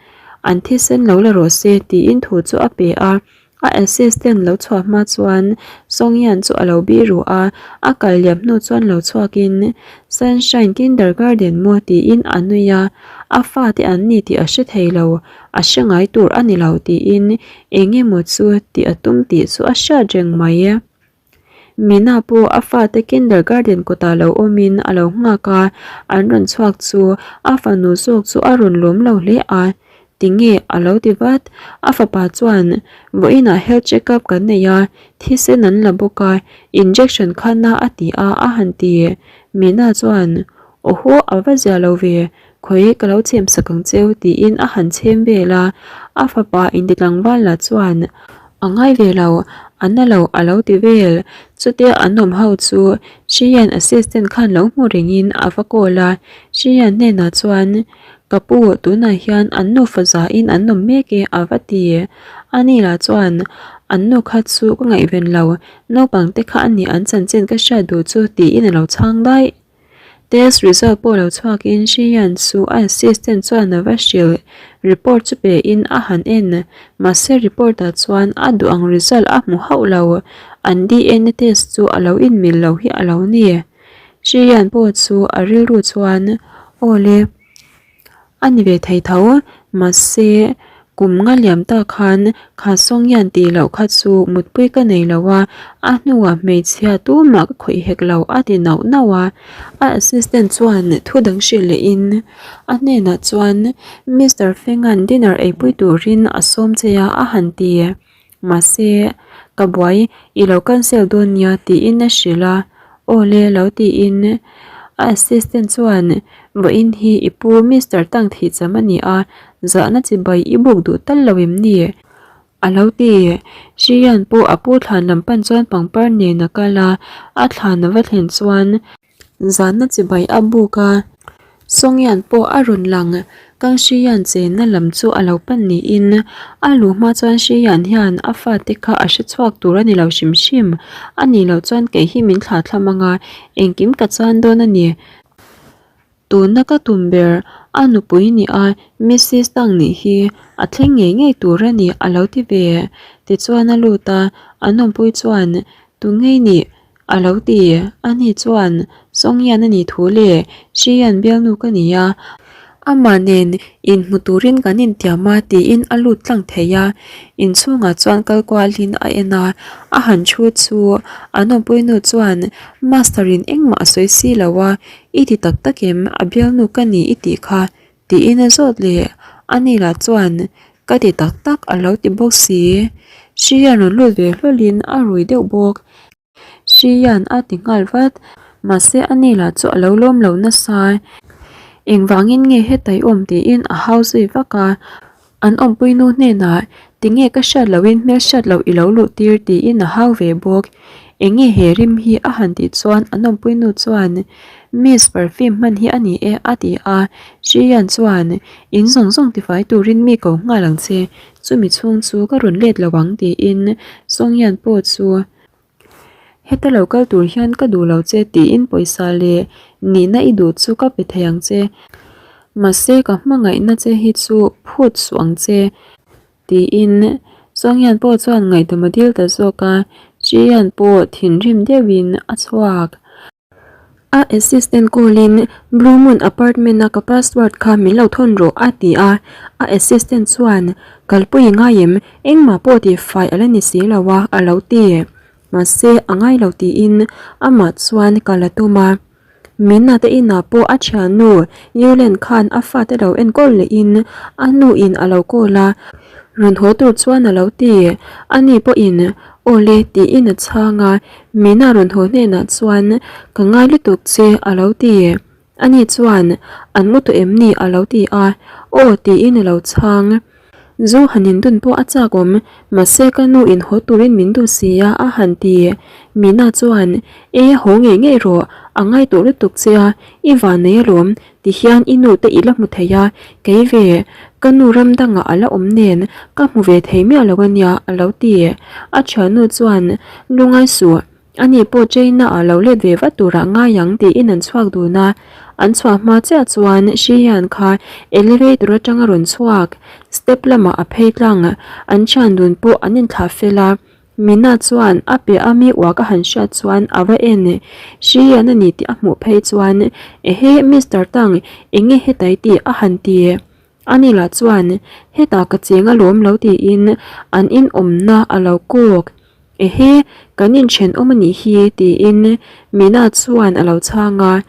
an thisen lo la rawh se tiin thu chu a pe a. A assistant lo chhuah hma chuan Songyan chu a lo bih ruh a, a kal liam hnu chuan lo chhuakin Sunshine Kindergarten maw tiin a nui a, a fate an ni tih a hre thei lo, a hre ngai tur a ni lo tiin eng emaw chu tih a tum tih chu a hriat reng mai. Mina pawh a fate kindergarten kawtah lo awmin a lo nghak a, an rawn chhuak chu a fanu zawk chu a rawn lawm lo hle a, tinge a lo ti vat. A fapa chuan vawiinah health check up kan nei a, thisen an la bawk a, injection kha na a ti a a han ti. Mina chuan Awhaw a va zia lo ve, khawi ka lo chhem sak ang cheu tiin a han chhem vel a, a fapa inti tlangval lah chuan a ngai ve lo, a na lo a lo ti vel. Chutia an awm ho chu Shiyan assistant khan lo hmu rengin a va call a, Shiyan hnenah chuan Ka pu tunah hian an nufa zahin an awm mek e a va ti. Ani lah chuan an nu kha chu ka ngaihven lo, naupang te kha a ni an chanchin ka hriat duh chu tiin a lo chhang daih. Test result pawh lo chhuakin Shiyan chu a assistant chuan a va hrilh. Report chu pein a han en. Mahse report ah chuan a duh ang result a hmu hauh lo. An DNA test chu a lo inmil lo hi a lo ni. Shiyan pawh chu a rilru chuan, Awle, a ni ve thei tho. Mahse. Kum nga liam ta khan kha Songyan tih loh kha chu mutpui ka nei lo a, a hnuah hmeichhia tumah ka khawih hek lo a ti nauh nauh a. A assistant chuan thu dang hrilh lehin a hnenah chuan Mister Fenga'n dinner eipui turin a sawm che a a han ti. Mahse, ka buai i lo cancel dawn nia tiin a hrilh a, Aw le lo tiin a assistant chuan vawiin hi i pu Mister Tang thih cham a ni a, zahna chibai i buk duh tal lo em ni? A lo ti. Hrian pawh a pu thlan lam pan chuan pangpar nen a kal a, a thlan a va thlen chuan Zanna chibai a buk a, Songyan pawh a rawn lang. Kang Shiyan chenna lam chu a lo pan niin a luh hma chuan Shiyan hian a fate kha a hre chhuak tur a ni lo hrim hrim. A nih loh chuan kei hi min thlah thlam ang a, engkim ka chan dawn a ni. Tuna ka tum ber a nupui ni a Missis Tang nih hi a thleng ngei ngei tur a ni a lo ti ve. Tichuan a lut a, an awmpui chuan tu ngei nih A lo ti, ani chuan Songyan a nih thu leh Shiyan bialnu ka ni a, amah nen inhmu turin kan intiam a tiin a lut tlang thei a, inchhungah chuan kal kualin a en a, a han thu chu an awmpuinu chuan Master in engmah a sawi si lo a, i ti tak tak em, a bialnu ka ni i tih kha tiin a zawt leh, ani lah chuan ka ti tak tak a lo ti bawk si, Shiyan rawn lut ve hlawlin a rui deuh bawk. Hrian a ti nghal vat, mahse a ni lah chu a lo lawm lo nasa. Engvangin nge heta i awm tiin a hau zui vak a, an awmpui nu hnenah tinge ka hriat lohin hmel hriat loh i lo luh tir tiin a hau ve bawk. Enge he rim hi a han tih chuan an awmpui nu chuan Miss perfume hman hi a ni e a ti a, Hrian chuan in zawng zawng tifai turin mi ko nghal ang che, chumi chhung chu ka rawn let lo ang tiin Songyan pawh chu Heta lo kal tur hian ka duh lo che tiin pawisa leh nihna i duh chu ka pe thei ang che. Mahse ka hmangaihna che hi chu phut suh ang che tiin Songyan pawh chuan ngaihdam a dil ta zawk a, Chiyan pawh thinrim deuhin a chhuak. A assistant call in Blue Moon apartment a ka password kha min lo thawn rawh a ti a, a assistant chuan kalpui i ngai em engmah pawh tih fai a la ni si lo a a lo ti. Mahse a ngai lo tiin amah chuan kal a tum a. Mina te inah pawh a thiannu Yulen khan a fate lo enkawl lehin a nu in a lo call a, rawn haw tur chuan a lo ti. Ani pawhin aw le tiin a chhang a. Mina rawn haw hnenah chuan ka ngai lutuk che a lo ti. Ani chuan an mu tawh em ni a lo ti a, aw tiin a lo chhang. Zu han indun pawh a chak awm, mahse ka nu in haw turin min duh si a a han ti. Mina chuan ei a haw ngei ngei rawh, a ngai tawh lutuk che a, i vannei alawm Tihian i nu te i la hmu thei a, kei ve, ka nu ram dangah a la awm nen ka hmu ve thei miah lo ania a lo ti. A thiannu chuan, Lungai suh, ani pawh China ah lo let ve vat turah ngai ang tiin an chhuak dun a. An chhuah hma chiah chuan Shiyan kha elevator atanga rawn chhuak, step lamah a phei tlang, an thian dun pawh an inthlah fel a. Mina chuan a piah a mi uak a han hriat chuan a va en e. Hrian a ni tih a hmuh phei chuan, Ehe, Mister Tang, enge hetai tih a han ti e. Ani lah chuan, Hetah ka cheng alawm lo tiin an inawmna a lo kawk. Ehe, kan inthenawm a nih hi tiin Mina chuan a lo chhang a.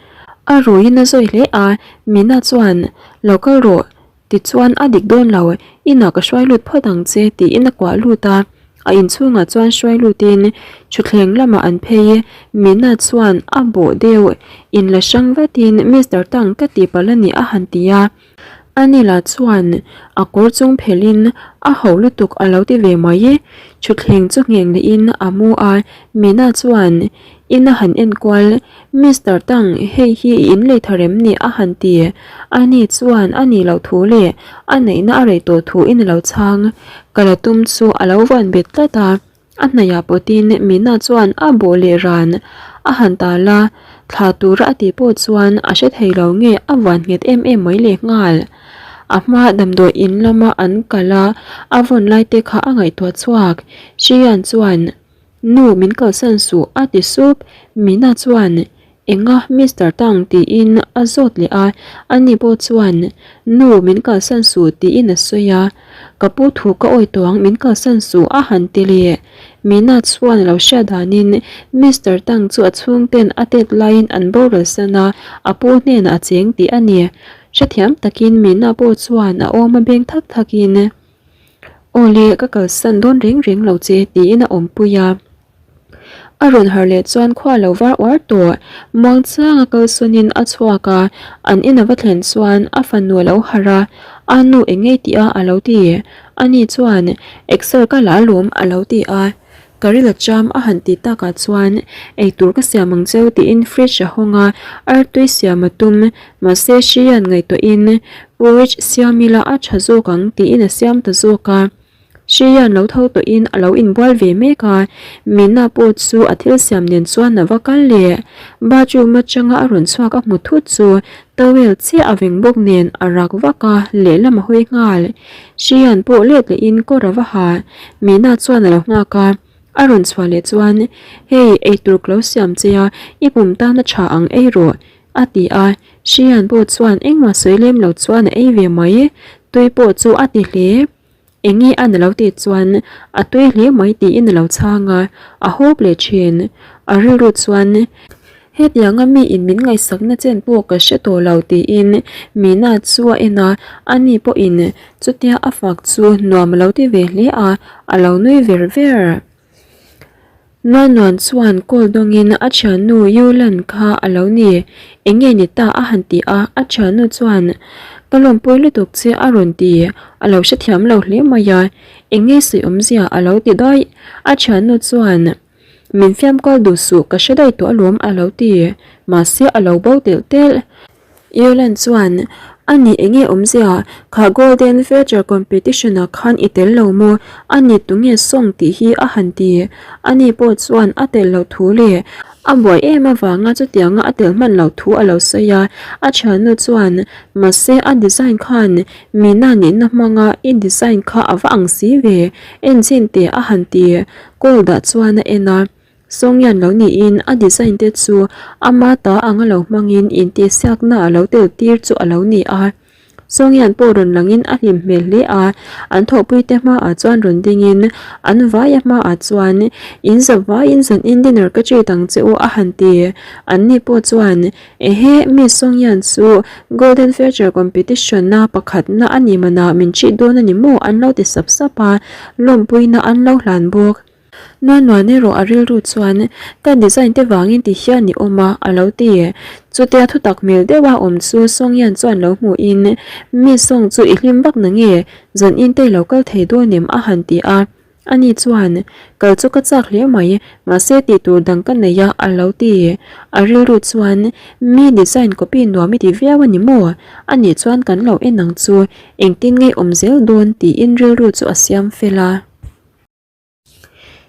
A ruiin a zawi hle a, Mina chuan, Lo kal rawh, Tichuan a dik dawn lo, inah ka hruai lut phawt ang che tiin a kuah lut a, a inchhungah chuan hruai lutin thutthleng lamah an phei. Mina chuan a bawh deuh, in la hrang vatin Mister Tang ka tihpalh a ni a han ti a. Anila chuan a kawr chung phelhin a ho lutuk a lo ti ve mai. Thutthleng chu ngheng lehin a mu a, Mina chuan ina han enkual Mister Tang, hei hi i inlei thar em ni? a han ti. Ani chuan a nih loh thu leh a neihna a rei tawh thu in a lo chhang. Ka la tum chu a lo vawn bet tlat a, a hnaihah pawtin Mina chuan a bawh leh ran a han tal a, thla tura a tih pawh chuan a hre thei lo nge a vawn nghet em em mai leh nghal. A hma damdawi in lama an kal a, a vawn lai te kha a ngaihtuah chhuak. Hrian chuan. Nu, min kalsan suh, a ti sup. Mina chuan, Enga Mister Tang tiin a zawt leh a, ani pawh chuan Nu min kalsan suh tiin a sawi a, Ka pu thu ka awi tawh ang min kalsan suh a han ti leh. Mina chuan a lo hriat danin Mister Tang chu a chhungten a tet laiin an boral san a, a pu hnenah a cheng tih a ni. Hrethiam takin Mina pawh chuan a awm a beng thak thakin Aw le ka kalsan dawn reng reng lo che tiin a awmpui a. A rawn harh leh chuan khua lo var uar tawh. Muangchanga kalsawnin a chhuak a, an in a va thlen chuan a fanu a lo harh a, A nu eng ngei tih a a lo ti. Ani chuan, Exer ka la alawm a lo ti a. Ka ril a cham a han tih takah chuan eitur ka siam ang cheu tiin fridge a hawng a, artui siam a tum. Mahse Hrian ngaihtuahin porridge siam ila a tha zawk ang tiin a siam ta zawk a. Hrian lo tho tawhin a lo inbual ve mek a, Mina pawh chu a thil siam nen chuan a va kal leh. Bathroom atanga a rawn chhuak a hmu thut chu towel chiah a veng bawk nen a rak vak a, lehlam a hawi nghal. Hrian pawh let lehin kawr a va ha. Mina chuan a lo nghak a, a rawn chhuah leh chuan, Hei, eitur ka lo siam che a, i pum tan a tha ang ei rawh, a ti a. Hrian pawh chuan engmah sawi lem lo chuan a ei ve mai. Tui pawh chu a ti hle. Enge a na lo tih chuan a tui hle mai tiin a lo chhang a, a hawp leh thin. A rilru chuan hetianga miin min ngaihsakna chen pawh ka hre tawh lo tiin Mina chu a en a, ani pawhin chutia a fak chu nuam a lo ti ve hle a, a lo nui ver ver. Nuanuan chuan call dawngin a thiannu Yulan kha a lo ni, eng nge ni ta a han ti a, a thiannu chuan Ka lawmpui lutuk che a rawn ti, a lo hrethiam lo hle mai a, eng nge sawi awmzia a lo ti daih, a thiannu chuan Min fiam kual duh suh ka hre daih tawh alawm a lo ti, mahse a lo bo telh telh. Ireland chuan, A ni enge awmzia, kha Golden Feature Competition ah khan i tel lo maw? A ni tunge song tih hi a han ti. Ani pawh chuan a tel loh thu leh a buai em avanga chutianga a tel hman loh thu a lo sawi a. A thiannu chuan, Mahse a design khan Mina nihna hmanga i design kha a va ang si ve, enchhin teh a han ti. Call dah chuan a en a. Sawngyan lo niin a design te chu ama ta anga lo hmangin intihsiakna a lo tel tir chu a lo ni a. Sawngyan pawh rawn langin a hlim hmel hle a, an thawhpuite hmaah chuan rawn dingin an vaia hmaah chuan in za vaiin zanin dinner ka treat ang che u a han ti. Anni pawh chuan Ehe, Miss Sawngyan chu Golden Feature Competition-a pakhatna a ni manah min treat dawn a ni maw an lo ti sap sap a, lawmpuina an lo hlan bawk. Nuanuan erawh a rilru chuan ka design te vangin ti hian i awm a, a lo ti. Chutia thutak hmel deuha awm chu Songyan chuan lo hmuhin, Mi Song chu i hlim vak na nge? Zan in te i lo kal thei dawn em? a han ti a. Ani chuan, Kal chu ka chak hle mai, mahse tih tur dang ka nei a, a lo ti. A rilru chuan, Mi design copy nuam i ti viau a ni maw? Anih chuan kan lo en ang chu, engtin nge awm zel dawn? tiin rilru chu a siam fel a.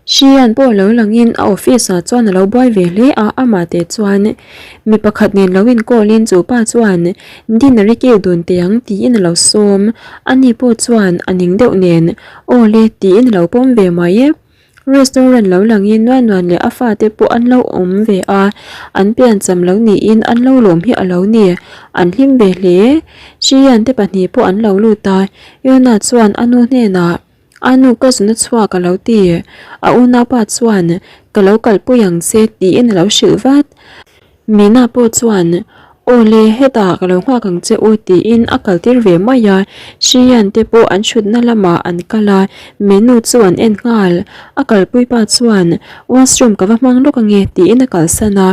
Hrian pawh lo langin a office ah chuan a lo buai ve hle a, amah teh chuan mi pakhat nen lo in call in chu pa chuan dinner i kil dun teh ang tiin a lo sawm, ani pawh chuan a ning deuh nen aw le tiin a lo pawm ve mai. Restaurant lo langin nuan nuan leh a fate pawh an lo awm ve a, an piancham lo niin an lo lawm hi a lo ni, an hlim ve hle. Hrian te pahnih pawh an lo lut a, Yona chuan a nu hnenah. A nu ka zuna chhuak a lo ti. A unaupa chuan, Ka lo kalpui ang che tiin a lo hrilh vat. Mina pawh chuan, Aw le, hetah ka lo nghak ang che u tiin a kaltir ve mai a. Hrian te pawh an thutna lamah an kal a, menu chu an en nghal. A kalpui pa chuan, Washroom ka va hmang lawk ange tiin a kalsan a.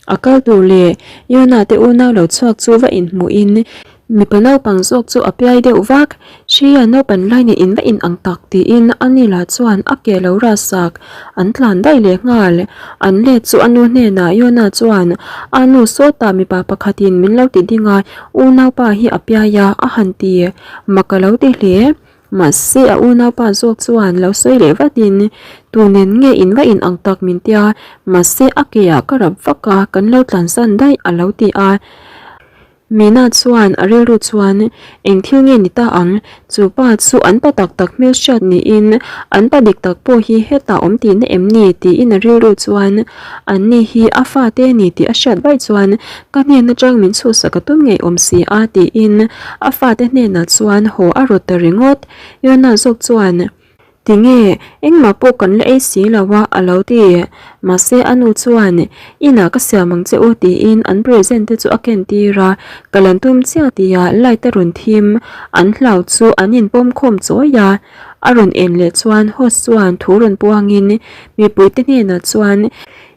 A kal tur leh Yona te unau lo chhuak chu va inhmuhin mipa naupang zawk chu a piai deuh vak. Hria naupan lai nen in va in ang tak tiin a ni lah chuan a ke lo rasak an tlan daih leh nghal. An let chu a nu hnenah Yona chuan a nu sawtah mipa pakhatin min lo ti ding a, unaupa hi a piai a a han ti. Mak a lo ti hle. Mahse a unaupa zawk chuan lo sawi leh vatin, Tu nen nge in va in ang tak min tia, mahse a ke ah ka rap vak a, kan lo tlansan daih a lo ti a. Mina chuan a rilru chuan, Eng thil nge ni ta ang? Chu pa chu an pa tak tak hmelhriat niin an pa dik tak pawh hi hetah awm tihna em ni? tiin a rilru chuan an ni hi a fate a ni tih a hriat vaih chuan ka hnen atang min chhuhsak a tum ngei awm si a tiin a fate hnenah chuan haw a rawt ta ringawt. Yona zawk chuan. Tinge, engmah pawh kan la ei si lo a, a lo ti. Mahse a nu chuan, Inah ka siam ang che u tiin an present te chu a ken tir a, ka lan tum chiah tia light a rawn thim, an hlau chu an inpawm khawm chawi a. A rawn en leh chuan host chuan thu rawn puangin mipuite hnenah chuan,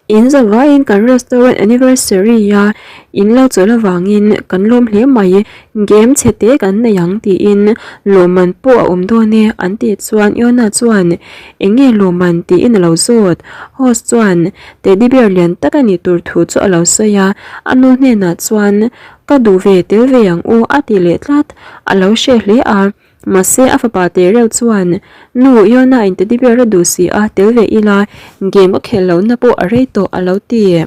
In zavaiin kan restaurant anniversary a in lo chawlh avangin kan lawm hle mai, game chhe te kan nei ang tiin lawmman pawh a awm dawn e an tih chuan Yona chuan eng nge lawmman tiin a lo zawt. Host chuan teddy bear lian tak a nih tur thu chu a lo sawi a, a nu hnenah chuan ka duh ve tel ve ang u a ti leh tlat, a lo hre hle a. Mahse a fapa teh reuh chuan, Nu, Yona in teddy bear a duh si a, tel ve ila, game a khelh lohna pawh a rei tawh a lo ti.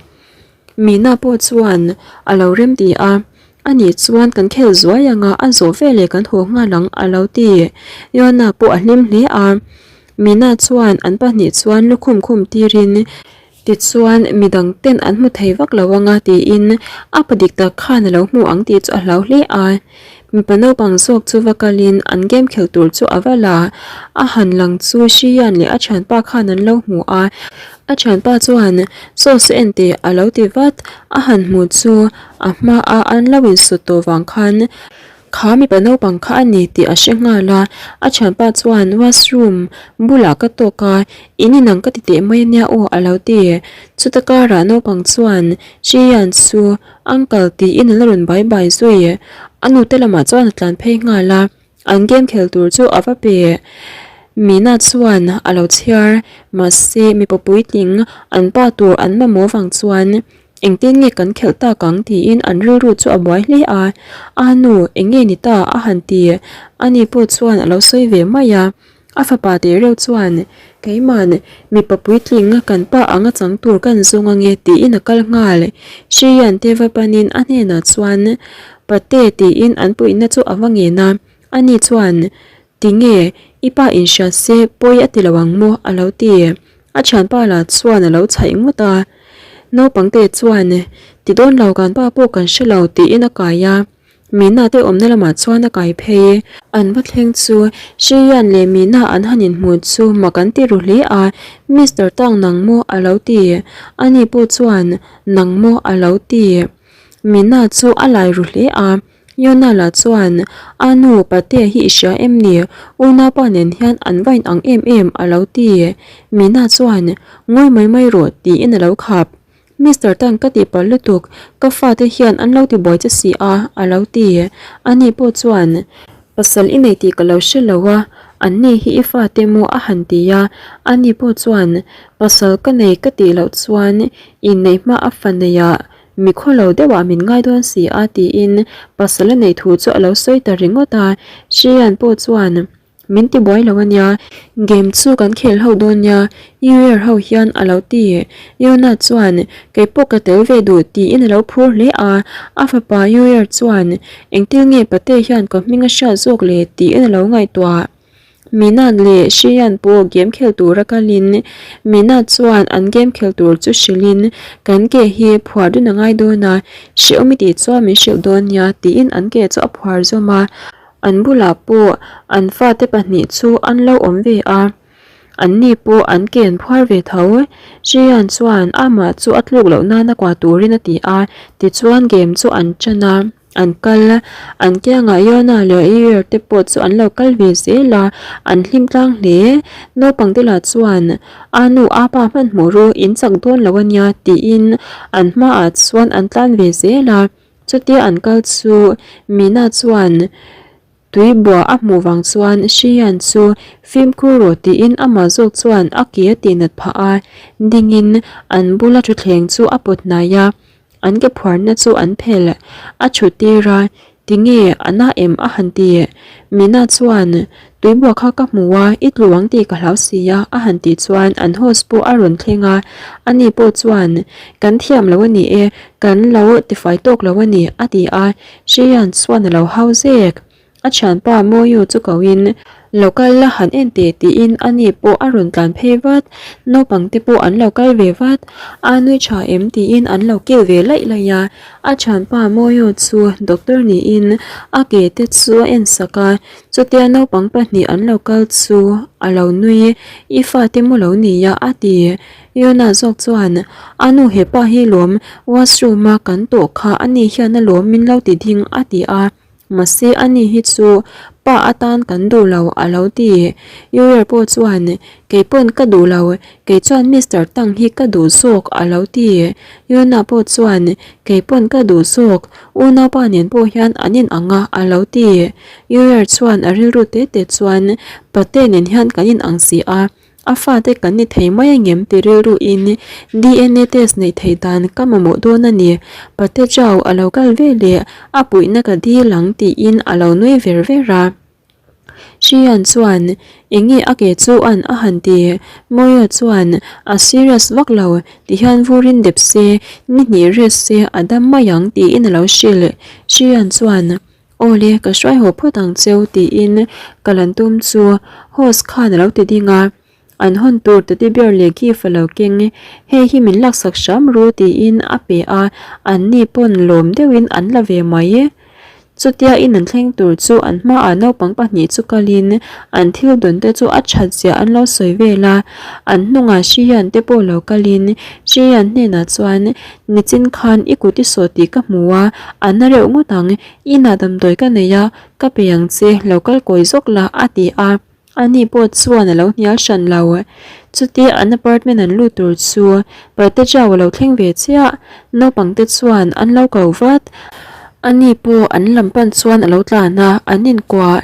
Mina pawh chuan a lo rem ti a, Anih chuan kan khel zuai anga a zawh veleh kan haw nghal ang a lo ti. Yona pawh a hlim hle a. Mina chuan an pahnih chuan lukhum khum tirin, Tichuan, midang ten an hmu thei vak lo anga tiin a pa dik tak khan a lo hmu ang tih chu a hlau hle a. Mipa naupang zawk chu va kalin an game khel tur chu a va la. A han lang chu Shiyan leh a thianpa khan an lo hmu a. A thianpa chuan Saw saw en teh a lo ti vat. A han hmu chu a hmaa an lo insut tawh vang khan Kha mipa naupang kha a ni tih a hre nghal a, a thianpa chuan washroom bulah ka tawk a, in inang ka ti teh mai ania aw a lo ti. Chuta karah naupang chuan Shiyan chu uncle tiin a la rawn bai bai zui. A nute lamah chuan a tlan phei nghal a, an game khel tur chu a va pe. Mina chuan a lo chhiar, mahse mipa puitling an pa tur an mamawh vang chuan Engtin nge kan khelh tak ang tiin an rilru chu a buai hle a, A nu, eng nge ni ta? a han ti. Ani pawh chuan a lo sawi ve mai a. A fapa teh reuh chuan, Keiman, mipa puitling kan pa anga chang tur kan zawng ange tiin a kal nghal. Hrian te va panin a hnenah chuan, Pate tiin an puihna chu a va ngen a. Ani chuan, Tinge, i pa inhria se pawi a ti lo ang maw? a lo ti. A thianpa lah chuan a lo chhaih ngawt a. Naupangte chuan, Ti dawn lo kan pa pawh kan hre lo tiin a kai a. Mina te awmna lamah chuan a kai phei. An va thleng chu Shiyan leh Mina an han inhmu chu mak an ti ru hle a. Mister Tang nang maw? a lo ti. Ani pawh chuan, Nang maw? a lo ti. Mina chu a lai ru hle a. Yona lah chuan, A nu, Patea hi i hria em ni? Unaupa nen hian an va inang em em, a lo ti. Mina chuan, Ngawi mai mai rawh, tiin a lo khap. Mister Tan ka tihpalh lutuk, ka fate hian an lo tibuai che si a, a lo ti. Ani pawh chuan, Pasal i nei tih ka lo hre lo a, anni hi i fate maw a han ti a. Ani pawh chuan, Pasal ka nei ka tih loh chuan inneih hma a fa neiah Mi khawlo deuhah min ngai dawn si a tiin pasal a neih thu chu a lo sawi ta ringawt a, Shiyan pawh chuan min ti buai lo ania, game chu kan khel ho dawn nia New Year ho hian a lo ti. Yona chuan kei pawh ka tel ve duh tiin a lo phur hle a, a fapa New Year chuan engtil nge pate hian ka hming a hriat zawk le tiin a lo ngaihtuah. Mina leh Shiyan pawh game khel tura kalin Mina chuan an game khel tur chu hrilhin kan ke hi phuar dun a ngai dawn a, hrehawm i tih chuan min hrilh dawn nia tiin an ke chu a phuar zawm a, an bulah pawh an fate pahnih chu an lo awm ve a, anni pawh an ke an phuar ve tho. Shiyan chuan amah chu a tluk loh nana kuah turin a ti a, tichuan game chu an tan a. An kal a, an kiangah Yona leh Eir te pawh chu an lo kal ve zel a, an hlim tlang hle. Naupang te lah chuan, A nu, a pa hmanhmawh ru, in chak dawn lo a nia, tiin an hmaah chuan an tlan ve zel a. Chutia an kal chu Mina chuan tui bua a hmuh vang chuan Shiyan chu fimkhur rawh tiin amah zawk chuan a ke a tihnat phah a, dingin an bula thutthleng chu a pawt hnai a. An ke phuarna chu an phel a thut tir a. Tinge a na em a han ti. Mina chuan, Tuibua kha ka hmu a, i tlu ang tih ka hlau si a a han tih chuan an host pawh a rawn thleng a, ani pawh chuan, Kan thiam lo a ni e, kan lo tifai tawk lo a ni a ti a, Hrian chuan a lo hau zek. A thianpa Moyu chu koin, Lo kal la han en teh tiin ani pawh a rawn tlan phei vat, naupang te pawh an lo kal ve vat, a nui tha em tiin an lo kil ve laih laih a, a thianpa Moyu chu doctor niin a ke te chu a en sak a, chutia naupang pahnih an lo kal chu a lo nui, I fate maw lo nia a ti. Yona zawk chuan, A nu hepa hi lawm washroom a kan tawh kha ani hian a lawm min lo ti ding a ti a. Mahse ani hi chu pa atan kan duh lo a lo ti. Yuriel pawh chuan, Kei pawn ka duh lo, kei chuan Mister Tang hi ka duh zawk a lo ti. Yuna pawh chuan, Kei pawn ka duh zawk, unaupa nen pawh hian an in ang a a lo ti. Yuriel chuan a rilru te te chuan, Pate nen hian kan in ang si a, A fate kan ni thei mai angem ti rilru in DNA test neih theih dan ka mamawh dawn a ni. Pate Chau a lo kal ve leh a puihna ka dil ang tiin a lo nui ver ver a. Hrian chuan enge a ke chu an a han ti. Mawia chuan a serious vak lo ti hian vurin dep se ni hnih rest se a dam mai ang tiin a lo hrilh. Hrian chuan Awle, ka hruai haw phawt ang cheu tiin ka lan tum chu host khan a lo ti ding a, an hawn tur teddy bear leh gift a lo keng, hei hi min laksak hram ru tiin a pe a, an ni pawn lawm deuhin an la ve mai. Chutia in an thleng tur chu an hmaah naupang pahnih chu kalin an thil dawn te chu a that zia an lo sawi vel a, an hnungah Hrian te pawh lo kalin Hrian hnenah chuan Nichin khan i kut i sawh tih ka hmu a, a na reuh ngawt ang, inah damdawi ka nei a, ka pe ang che, lo kal kawi zawk la a ti a, ani pawh chuan a lo hnial hran lo. Chutia an apartment an lut tur chu Pate Chau a lo thleng ve chiah, naupang te chuan an lo ko vat, ani pawh an lam pan chuan a lo tlan a, an inkuah.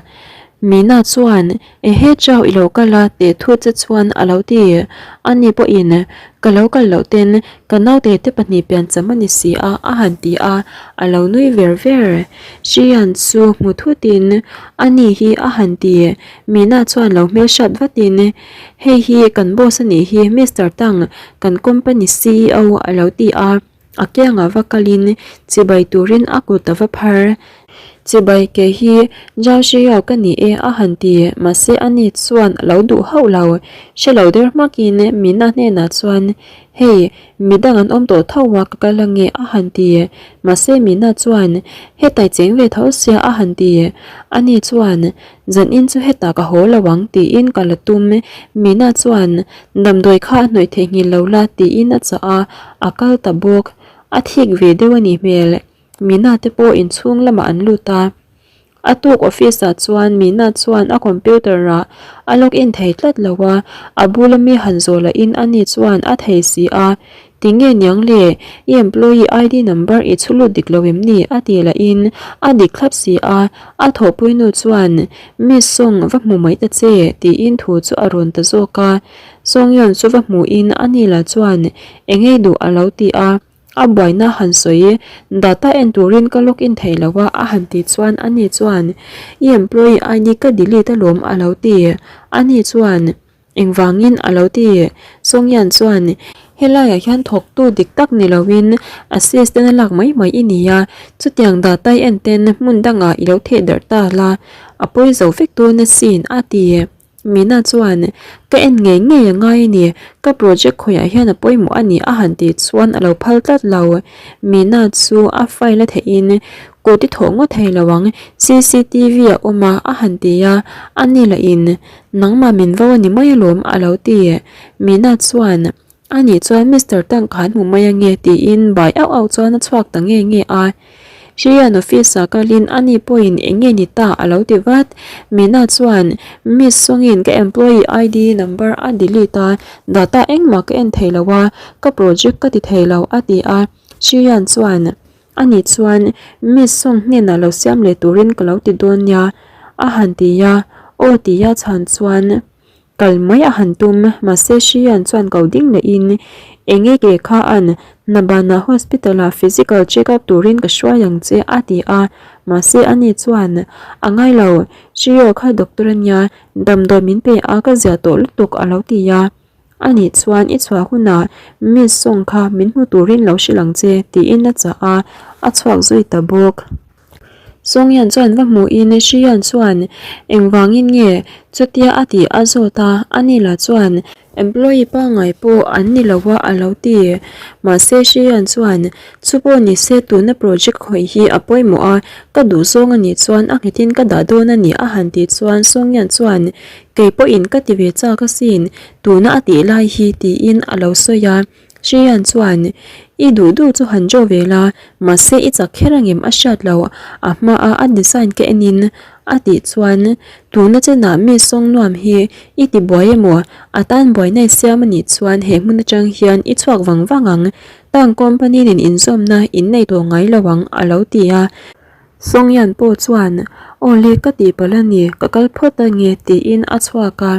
Mina chuan Ehe Chau i lo kal a teh thu che chuan a lo ti. Ani pawhin ka lo kal loh ten ka naute te pahnih piancham a ni si a a han ti a, a lo nui ver ver. Hrian chu hmu thutin ani hi a han ti. Mina chuan lo hmelhriat vatin hei hi kan boss a nih hi Mister Tang kan company ceo a lo ti a. A kiangah va kalin chibai turin a kut a va phar. Chibai ke hi Zhao Shiyao ka ni e a han ti, mahse ani chuan a lo duh hauh lo. Hre lo der hmakin Mina hnenah chuan, Hei, midang an awm tawh tho a ka kal ange a han ti. Mahse Mina chuan, Hetai cheng ve tho sia a han ti. Ani chuan, Zanin chu hetah ka haw lo ang tiin ka la tum. Mina chuan damdawi kha a hnawih theihnghilh lo la tiin a chah a, a kal ta bawk. A thik ve deuh a nih hmel. Mina te pawh inchhung lamah an lut a. A tuk office ah chuan Mina chuan a computer ah a log in thei tlat lo a, a bula mi han zawh lahin ani chuan a thei si a. Tinge niang le, i employee ID number i chhu lut dik lo em ni? a ti lahin a dik thlap si a, a thawhpui nu chuan Miss Song va hmu mai ta che tiin thu chu a rawn ta zawk a, Song Yeon chu va hmuhin a ni lah chuan engei duh a lo ti a, a buaina han sawi data en turin ka log in thei lo a a han ti chuan a ni chuan i employee ID ka delete alawm a lo ti, a ni chuan Engvangin a lo ti? Songyan chuan, Helaiah hian thawktu dik tak ni loin assistant a lak mai mai i ni a, chutiang data i en ten hmun dangah i lo theh darh ta la, a pawi zo vek dawn asin, a ti. Mina chuan, Ka en ngei ngei a ngai a ni, ka project khawiah hian a pawimawh a ni a han tih chuan a lo phal tlat lo. Mina chu a file a theihin kut i thawh ngawt thei lo ang, cctv a awm a, a han ti a, ani lahin Nangmah min vo a ni mai alawm a lo ti. Mina chuan, A nih chuan Mister Tang kha an hmu mai ange tiin bai auh auh chuan a chhuak ta nge nge a. Hrian office ah kalin a ni pawhin eng nge ni ta a lo ti vat. Mina chuan, Miss Sawngin ka employee ID number a delete a, data engmah ka en thei lo a, ka project ka ti thei lo a ti a. Hrian chuan, Ani chuan, Miss Song hnenah lo siam leh turin ka lo ti dawn nia, a han ti a. Aw tia chhan chuan kal mai a han tum, mahse Hrian chuan ko ding lehin, Enge ke kha an, Nabana hospital ah physical check up turin ka hruai ang che, a ti a. Mahse ani chuan, A ngai lo, Shio kha doctor a nia, damdawi min pe a ka ziah tawh lutuk a lo ti a. Ani chuan i chhuah hunah Miss Song kha min hmu turin lo hrilh ang che tiin a chah a, a chhuak zui ta bawk. Song Yan chuan va hmuhin Shi Yan chuan engvangin nge chutia a tih a zawt a, ani lah chuan employee pangngai pawh an ni lo a a lo ti. Mahse Shi Yan chuan chu pawh ni se tuna project khawih hi a pawimawh a, ka duh zawng a nih chuan a nghetin ka dah dawn a ni a han tih chuan Song Yan chuan kei pawhin ka ti ve chak asin tuna a tih lai hi tiin a lo sawi a. Hrian chuan, I duh duh chu han draw ve la, mahse i chak kher angem a hriat lo, a hmaa a design ka enin a tih chuan, Tuna chenah mi sawng nuam hi i ti buai emaw, a tan buaina i siam a nih chuan he hmun atang hian i chhuak vang vang ang, tang company nen inzawmna in nei tawh ngai lo ang a lo ti a. Sawngyan pawh chuan, Aw le ka tihpalh a ni, ka kal phawt ange tiin a chhuak a.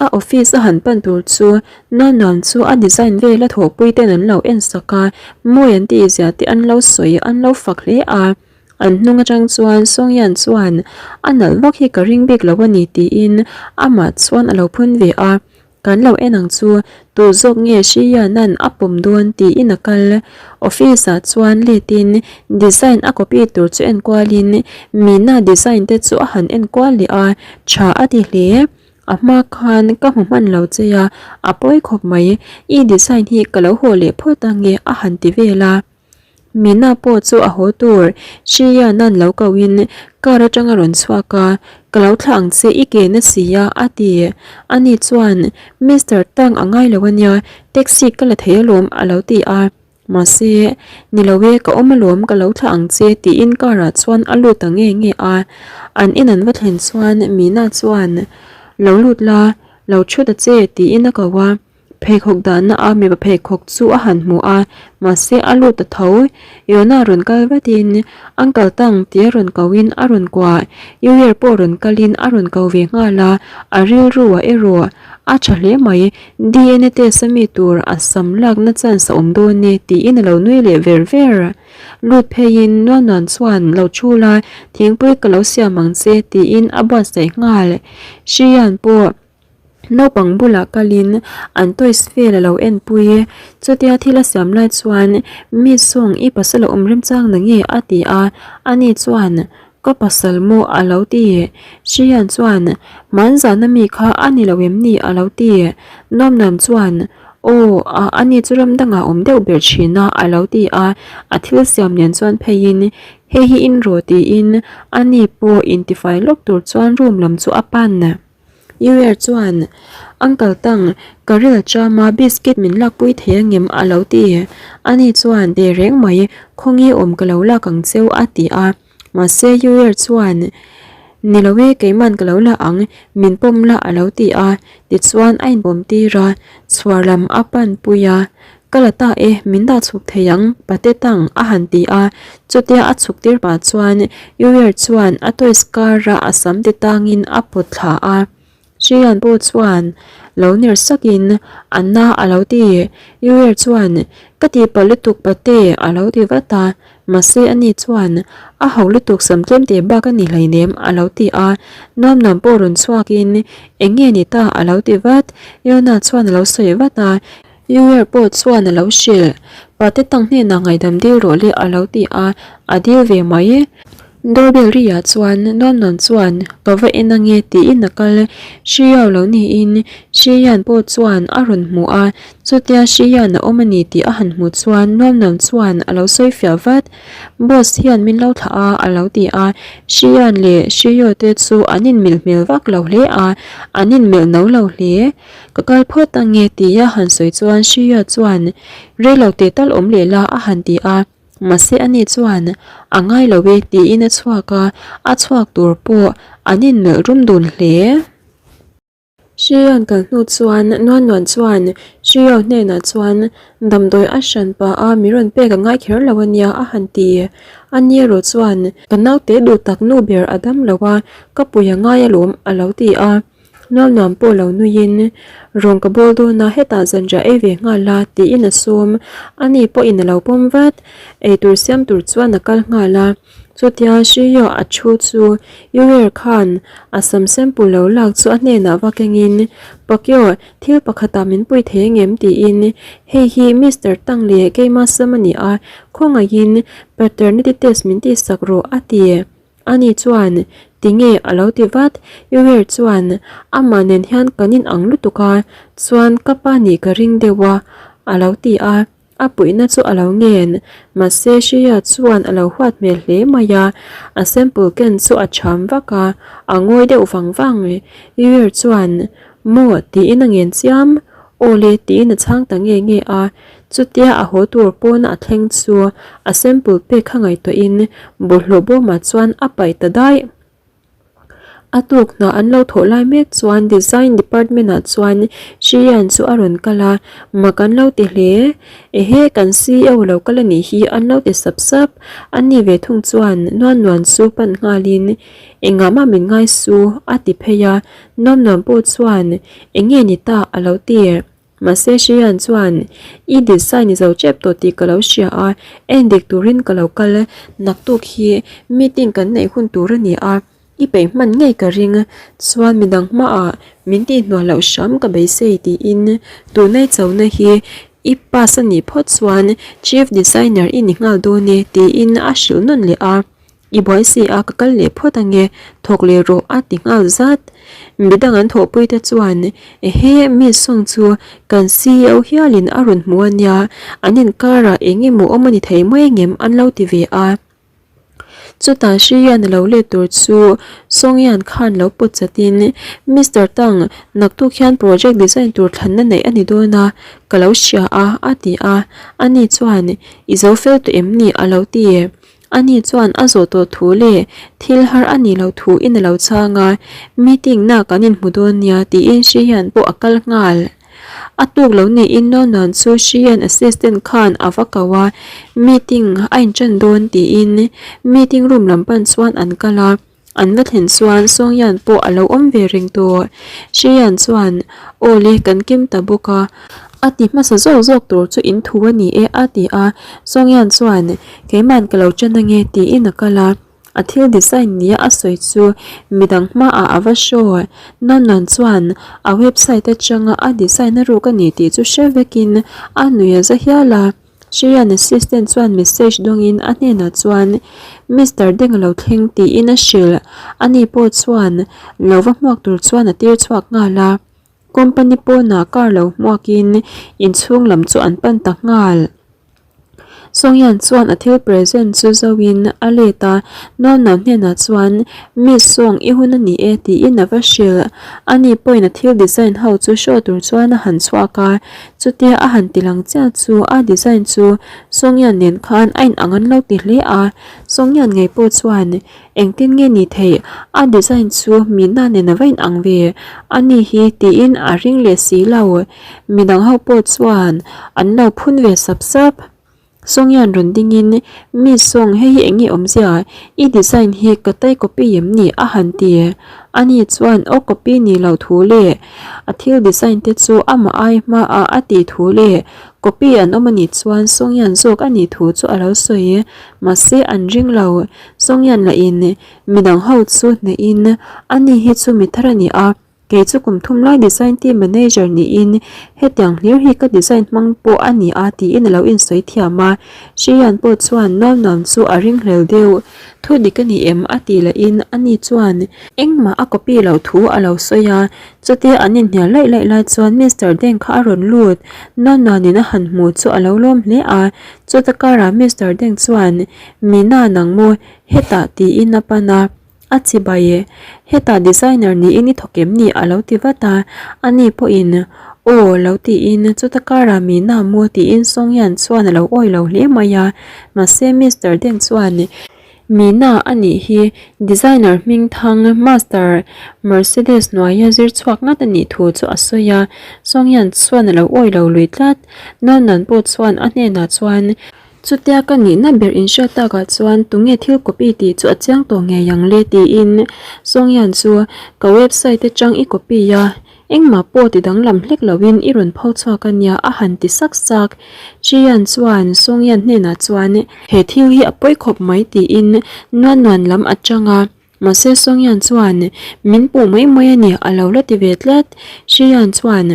A office a han pan tur chu Nanan chu a design vel a thawhpui ten an lo en sak a, mawi an tih zia te an lo sawi an lo fak hle a. An hnung atang chuan Songyan chuan a nalh vak hi ka ring bik lo a ni tiin amah chuan a lo phun ve a. Kan lo en ang chu tu zawk nge Shiyanan a pawm dawn tiin a kal. Office ah chuan let in design a copy tur chu en kual in Mina design te chu a han en kual leh a, tha a ti hle. A hma khan ka hmu hman lo che a, a pawi khawp mai. I design hi ka lo haw leh phawt ange a han ti vel a. Mina pawh chu a haw tur Shiyan-a'n lo ko in car atang a rawn chhuak a, Ka lo thlah ang che i ke na si a a ti. Ani chuan, Mister Tang a ngai lo ania, taxi ka la thei alawm a lo ti a. Mahse, ni lo e, ka awm alawm ka lo thlah ang che tiin car ah chuan a lut ta nge nge a. An in an va thlen chuan Mina chuan, Lo lut la, lo thu ta che tiin a ko a. Pheikhawk dahna a mipa pheikhawk chu a han hmu a, mahse a lut ta tho. Yona rawn kal vatin, Uncle Tang tia rawn koin a rawn kuah. Yuer pawh rawn kalin a rawn ko ve nghal a, a rilru ah erawh a tha hle mai. DNA test a mi tur a sam lakna chance a awm dawn e tiin a lo nui leh ver ver. Lut pheiin Nuanuan chuan lo chul a, Thingpui ka lo siam ang che tiin a buatsaih nghal. Hrian pawh. Naupang bulah kalin an toys vel a lo enpui. Chutia thil a siam lai chuan mi sawng i pasal a awm remchang na nge a ti a, ani chuan ka pasal maw a lo ti. Hrian chuan hmanzahna mi kha a ni lo em ni a lo ti. Nuamnuam chuan aw a ani chu ram dangah awm deuh ber thin a a lo ti a, a thil siam nen chuan pheiin hei hi in rawh tiin ani pawh intifai lawk tur chuan room lam chu a pan. Yuer chuan, Uncle Tang, ka ril chama biscuit min lakpui thei angem? a lo ti. Ani chuan, Teh reng mai, khawnge awm ka lo lak ang cheu a ti a. Mahse Yuer chuan, Ni lo e, keiman ka lo la ang, min pawm la a lo ti a. Tichuan a inpawm tir a, chhuar lam a pan pui a. Ka la ta e, min dah chhuk thei ang, pate tang a han ti a. Chutia a chhuk tir pah chuan Yuer chuan a toys car a a sam ti tangin a pawt thla a. Hrian pawh chuan lo ner sakin a na a lo ti. Yuer chuan ka ti palh lutuk pate a lo ti vat a. Mahse ani chuan a ho lutuk sam tlem teh bak a ni hleinem a lo ti a. Nuam nuam pawh rawn chhuakin eng nge ni ta a lo ti vat. Yona chuan a lo sawi vat a. Yuer pawh chuan a lo hrilh. Pate tang hnenah ngaihdam dil rawh le a lo ti a, a dil ve mai. Doorbell ri ah chuan Nuam Nuam chuan ka va en ange tiin a kal. Hriau lo niin Hrian pawh chuan a rawn hmu a, chutia Hrian a awm a ni tih a han hmuh chuan Nuam Nuam chuan a lo sawi fiah vat. Boss hian min lo thlah a a lo ti a, Hrian leh Hriau te chu an inmilh hmel vak lo hle a, an inmelh no lo hle. Ka kal phawt ange tia han sawi chuan Shreya chuan rei lo teh tal awm leh la a han ti a, mahse ani chuan a ngai lo e tiin a chhuak a, a chhuak tur pawh an inmelh rum dun hle. Shreya kal hnu chuan Nuan Nuan chuan Shreya hnenah chuan damdawi a hran pah a mi rawn pek a ngai kher lo ania a han ti. Ani erawh chuan ka naute duh tak nu ber a dam lo a, ka pui a ngai alawm a lo ti a. Nuam nuam pawh lo nuiin, Rawng ka bawl dawn a, hetah zanriah ei ve nghal la, tiin a sawm. Ani pawhin a lo pawm vat. Eitur siam tur chuan a kal nghal a. Chutia Shio a thu chu Yuer khan a sam sample lo lak chu a hnenah va kengin, Pakyo, thil pakhatah min pui thei angem? tiin, Hei hi Mister Tang leh keima sam a ni a, khawngaihin paternity test min tihsak rawh, a ti. Ani chuan, Tinge? a lo ti vat. Yuer chuan, Amah nen hian kan inang lutuk a, chuan ka pa nih ka ring deuh a, a lo ti a. A puihna chu a lo ngen, mahse Shreya chuan a lo huat hmel hle mai a, a sample ken chu a cham vak a, a ngawi deuh vang vang. Yuyur chuan, Maw? tiin a ngen chiam. Aw le tiin a chhang ta nge nge a, chutia a haw tur pawna a thleng chu a sample pek kha ngaihtuahin bawlhhlawh bawmah chuan a paih ta daih. A tuk hna an lo thawh lai mek chuan design department ah chuan Shiyan chu a rawn kal a, mak an lo ti hle. Ehe kan CEO lo kal a nih hi an lo ti sap sap. A ni ve thung chuan nuan nuan chu pan nghalin engah mah min ngai su a ti phei a, nuam nuam pawh chuan enge ni ta a lo ti. Mahse Shiyan chuan, I design i zo tep tawh tih ka lo hria a, en dik turin ka lo kal, naktuk hi meeting kan neih hun tur a ni a, i peih hman ngei ka ring, chuan midang hmaah min tihhnual loh hram ka beisei tiin tunai chona hi i pass a nih phawt chuan Chief Designer i ni nghal dawn e tiin a hrilh nawn leh a. I buai si a, ka kal leh phawt ange, thawk leh rawh a ti nghal zat. Midang an thawhpui te chuan, Ehe, Miss Song chu kan CEO hialin a rawn hmu a nia, an inkarah eng emaw awm a ni thei mai angem an lo ti ve a. Chutah Hrian a lo let tur chu Song Yan khan lo pawt chatin, Mister Tang, naktuk hian project design tur thlanna neih a ni dawn a, ka lo hria a, a ti a. Ani chuan, I zo fel tawh em ni? a lo ti. Ani chuan a zawh tawh thu leh thil har a nih loh thu in a lo chhang a, meeting na kan inhmu dawn nia tiin Shiyan pawh a kal nghal. A tuk lo niin Nonan chu Shiyan assistant khan a va ko a, meeting a inṭan dawn tiin meeting room lam pan chuan an kal a. An va thlen chuan Songyan pawh a lo awm ve reng tawh. Shiyan chuan, Aw le, kan kim ta bawk a. A ti hmasa zawk zawk tur chu in thu a ni e, a ti a. Songyan chuan, Keiman ka lo ṭan ange, tiin a kal a. A thil design nia a sawi chu midang hmaah a va show. Nannan chuan a website aṭanga a design a ruk a ni tih chu hre vekin a nui a za hial a. Syrian assistant chuan message dawngin a hnenah chuan Mister Deng a lo thleng tiin a hrilh. Ani pawh chuan lo va hmuak tur chuan a tir chhuak nghal a. Company pawnah car lo hmuakin inchhung lam chu an pan ta nghal. Songyan chuan a thil present chu zoin a let a, Nona hnenah chuan Miss Song i hun a ni e tiin a va hrilh. Ani pawhin a thil design ho chu show tur chuan a han chhuak a. Chutia a han ti lang chiah chu a design chu Songyan nen khan a inang an lo ti hle a, Songyan ngei pawh chuan engtin nge ni theih a design chu Mina nen a va inang ve a ni hi tiin a ring leh si lo. Midang ho pawh chuan an lo phun ve sap sap. Songyan rawn dingin, Miss Song, hei hi eng nge awmzia? I design hi ka tai copy em ni? a han ti. Ani chuan aw copy ni lo thu leh a thil design te chu amah ai hmaah a tih thu leh copy an awm anih chuan Songyan zawk a nih thu chu a lo sawi. Mahse an ring lo. Songyan lahin midang ho chu hnehin, Ani hi chu mi thar a ni a. Kei chu kum thum lai design team manager niin hetiang hlir hi ka design hmang pawh a ni a tiin a lo insawi thiam a. Shiyan pawh chuan nuam nuam chu a ring hlel deuh. Thu dik a ni em a tih lahin ani chuan engmah a copy loh thu a lo sawi a. Chutia an inhnial laih laih lai chuan Mister Deng kha a rawn lut. Nuam nuamin a han hmu chu a lo lawm hle a. Chuta karah Mister Deng chuan Mina nang maw hetah tiin a pan a. A chi bai e, hetah designer niin i thawk em ni? a lo ti vat a, ani pawhin Aw lo tiin chuta karah mina maw tiin Songyan chuan a lo awi lo hle mai a, mahse Mister Deng chuan Mina a nih hi designer hming thang Master Mercedes hnuaia zir chhuak ngat a nih thu chu a sawi a, Songyan chuan a lo awi lo lui tlat. Nonan pawh chuan a hnenah chuan. Chutia ka nihna ber inhriat takah chuan tunge thil copy tih chu a chiang tawh ngei ang le tiin Songyan chu ka website atang i copy a. Engmah pawh ti danglam hlek loin i rawn pho chhuak a nia a han ti sak sak. Chian chuan Songyan hnenah chuan he thil hi a pawi khawp mai tiin Nuan Nuan lam a chang a. Mahse Songyan chuan min puh mai mai a ni a lo la ti ve tlat. Chian chuan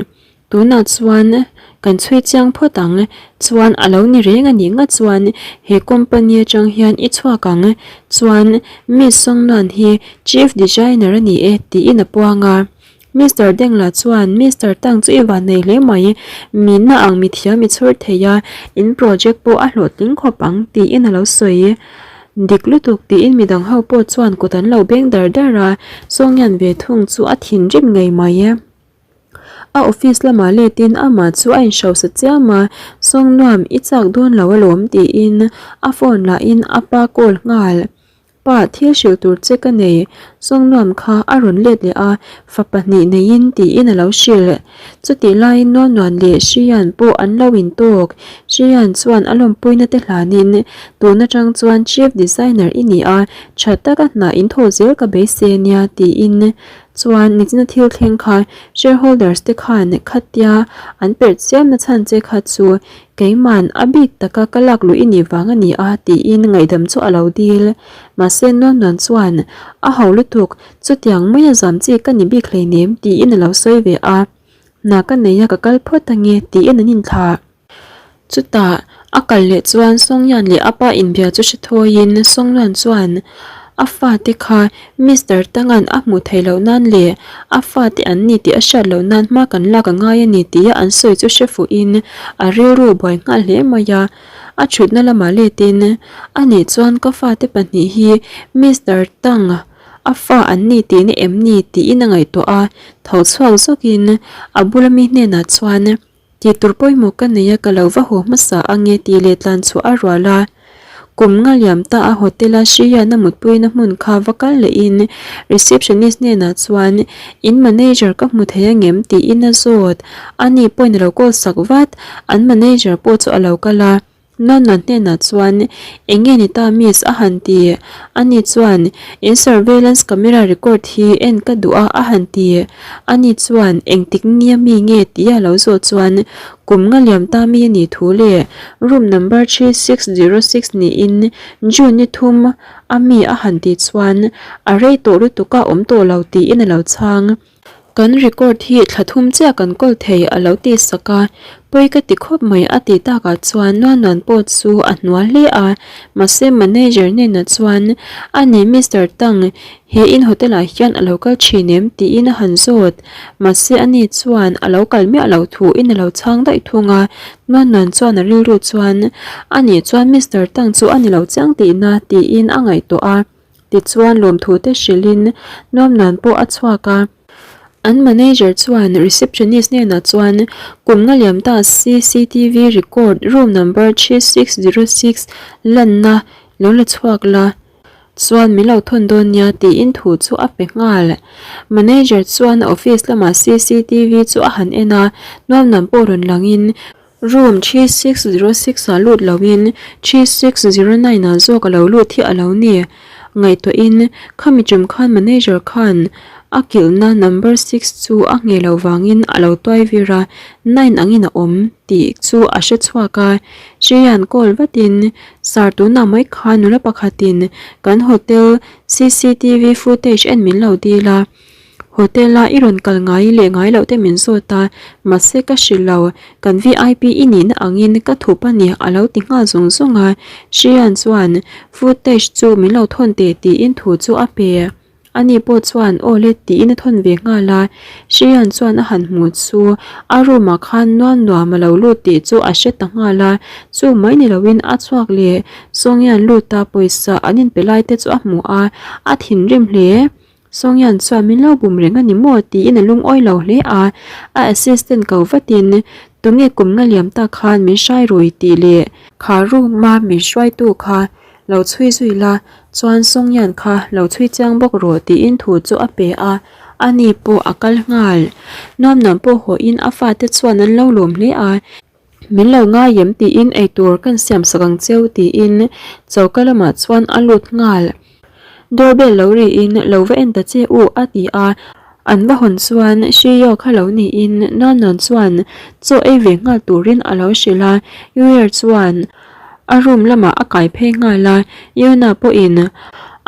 Tunah chuan kan chhui chiang phawt ang, chuan a lo ni reng a nih nghat chuan he company atang hian i chhuak ang, chuan Miss Songnuan hi Chief Designer a ni e tiin a puang a. Mister Dengla chuan Mister Tang chu i van nei hle mai, mina ang mithiam i chhur thei a, in project pawh a hlawhtling khawp ang tiin a lo sawi. Dik lutuk tiin midang ho pawh chuan kut an lo beng dar dar a, Songyan ve thung chu a thinrim ngei mai. A office lamah letin amah chu a inhrosa chiam a, Sawngnuam i chak dawn lo alawm tiin a phone lahin a pa call nghal. Pa, thil hrilh tur che ka nei, Sawngnuam kha a rawn let leh a, fa pahnih neiin tiin a lo hrilh. Chutih laiin Nuamnuan leh Hrian pawh an lo intawk. Hrian chuan a lawmpuina te hlanin, Tun atang chuan Chief Designer i ni a, tha taka hna inthawh zel ka beisei ania tiin Chuan nichina thil thleng kha shareholders te khan khatia an perh chiam na chhan che kha chu keiman a bik taka ka lak luh i nih vang a ni a tiin ngaihdam chu a lo dil. Mahse Nuan Nuan chuan a ho lutuk chutiang maia zam chi ka ni bik hleinem tiin a lo sawi ve a. Hna ka nei a ka kal phawt ange tiin an inthlah. Chutah a kal leh chuan Songyan leh a pa inbia chu hre thawiin Songluan chuan a fate kha Mister Tangan a hmuh theih loh nan leh a fate an ni tih a hriat loh nan hma kan lak a ngai a ni tia an sawi chu hre fuhin a rilru buai nghal hle mai a. A thutna lamah letin Anih chuan ka fate pahnih hi Mister Tang a fa an ni tihna em ni tiin a ngaihtuah a, tho chhuak zawkin a bula mi hnenah chuan Tih tur pawimawh ka nei a ka lo va haw hmasa ange tih leh tlan chhuah a rual a. Kum nga liam ta a hotel a Shriyan a mutpuina hmun kha va kal lehin receptionist hnenah chuan in manager ka hmu thei angem tiin a zawt. Ani pawhin a lo call sak vat, an manager pawh chu a lo kal a. Nana hnenah chuan, Eng nge ni ta miss? a han ti. Ani chuan, In surveillance camera record hi en ka duh a a han ti. Ani chuan, Engtik nia mi nge? tia a lo zawh chuan, Kum nga liam ta mi a nih thu le, room number 3606 niin June ni thum a mi a han tih chuan, A rei tawh lutuk a awm tawh lo tiin a lo chhang. Kan record hi thla thum chiah kan kawl thei a lo ti sak a, pawi ka ti khawp mai a tih takah chuan Nuanuan pawh chu a hnual hle a, mahse manager hnenah chuan a ni Mister Tang he in hotel ah hian a lo kal thin em tiin a han zawt, mahse ani chuan a lo kal miah loh thu in a lo chhang daih thung a, Nuanuan chuan a rilru chuan a nih chuan Mister Tang chu a ni lo chiang tihna tiin a ngaihtuah a. Tichuan lawmthu te hrilhin nuamnan pawh a chhuak a. An manager chuan receptionist hnenah chuan kum nga liam ta cctv record room number 3606 lanna lo la chhuak la chuan min lo thawn dawn nia tiin thu chu a pe nghal. Manager chuan a office lamah cctv chu a han en a, nuamnan pawh rawn langin Room 3606 ah lut loin 3609 ah zawk a lo lut hi a lo ni. Ngaihtuahin, khami tum khan manager khan a kilhna number six chu a ngheh loh vangin a lo tuai vir a, nine angin a awm tih chu a hre chhuak a. Shreyan call vatin, Sir tunah mai khan nula pakhatin kan hotel cctv footage en min lo dil a. Hotel a i rawn kal ngai leh ngai loh te min zawt a, mahse ka hrilh lo, kan vip i nihna angin ka thup a ni a lo ti nghal zung zung a, Shriyan chuan footage chu min lo thawn teh tiin thu chu a pe. Ani pawh chuan aw le tiin a thawn ve nghal a, Shriyan chuan a han hmuh chu a room ah khan nuam nuam a lo lut tih chu a hre ta nghal a, chu mai ni loin a chhuak leh Sawngyan lut a pawisa an inpe lai te chu a hmu a, a thinrim hle. Songyan chuan min lo bum reng a ni maw tiin a lungawi lo hle a, a assistant ko vatin tunge kum nga liam tak khan min hrai rui tih leh kha room a min hruaitu kha lo chhui zui la chuan Songyan kha lo chhui chiang bawk rawh tiin thu chu a pe a, ani pawh a kal nghal. Nuamnuam pawh hawiin a fate chuan an lo lawm hle a. Min lo ngai em tiin eitur kan siam sak ang cheu tiin choka lamah chuan a lut nghal. Doorbell lo riin lo va en ta che u a ti a, An va hawn chuan Shio kha lo niin Nanon chuan chaw ei ve nghal turin a lo hrilh a, Yuer chuan a room lamah a kai phei nghal a, Yuna pawhin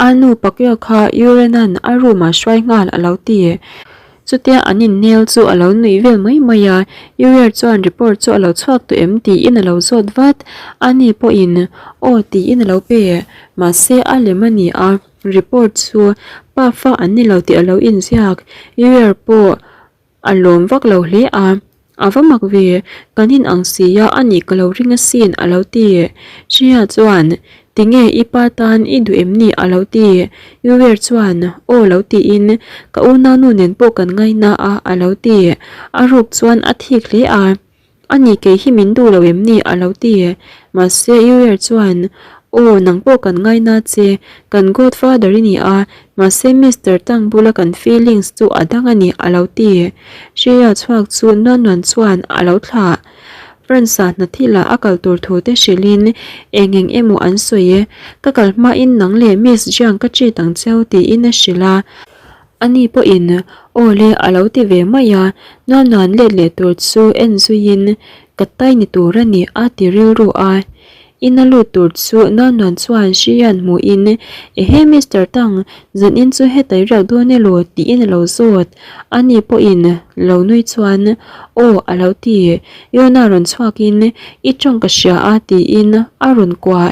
a nu Pakyo kha Yurena'n a room ah hruai nghal a lo ti. Chutia an innel chu a lo nuih vel mai mai a, Yuer chuan report chu a lo chhuak tawh em tiin a lo zawt vat, ani pawhin aw tiin a lo pe, mahse a lem a ni a. Report chu pa fa an ni lo tih a lo inziak. Year pawh a lawm vak lo hle a, A va mak ve, kan in ang si a, a nih ka lo ring asin a lo ti. Shreya chuan, Tinge i pa tan i duh em ni? a lo ti. Year chuan, Aw lo tiin, Ka unaunu nen pawh kan ngaina a a lo ti. A ruk chuan a thik hle a. A ni kei hi min duh lo em ni? a lo ti. Mahse Uer chuan, Aw, nang pawh kan ngaina che, kan godfather i ni a, mahse Mister Tang bula kan feelings chu a dang a ni a lo ti. Shreya chhuak chu Nuan Nuan chuan a lo thlah. France-a hna thilah a kal tur thu te hrilhin eng eng emaw an sawi e, ka kal hmain nang leh Miss Jiang ka treat ang cheu tiin a hrilh a. Ani pawhin aw le a lo ti ve mai a, nuam nan let leh tur chu en zuiin ka tai ni tur a ni a ti rilru a. Ina lut tur chu nuam nan chuan Hrian hmuhin Ehe Mister Tang, zanin chu heta i riak dawn elaw tiin a lo zawt. Ani pawhin lo nui chuan aw a lo ti. Yona rawn chhuakin i tawng ka hria a tiin a rawn kuah.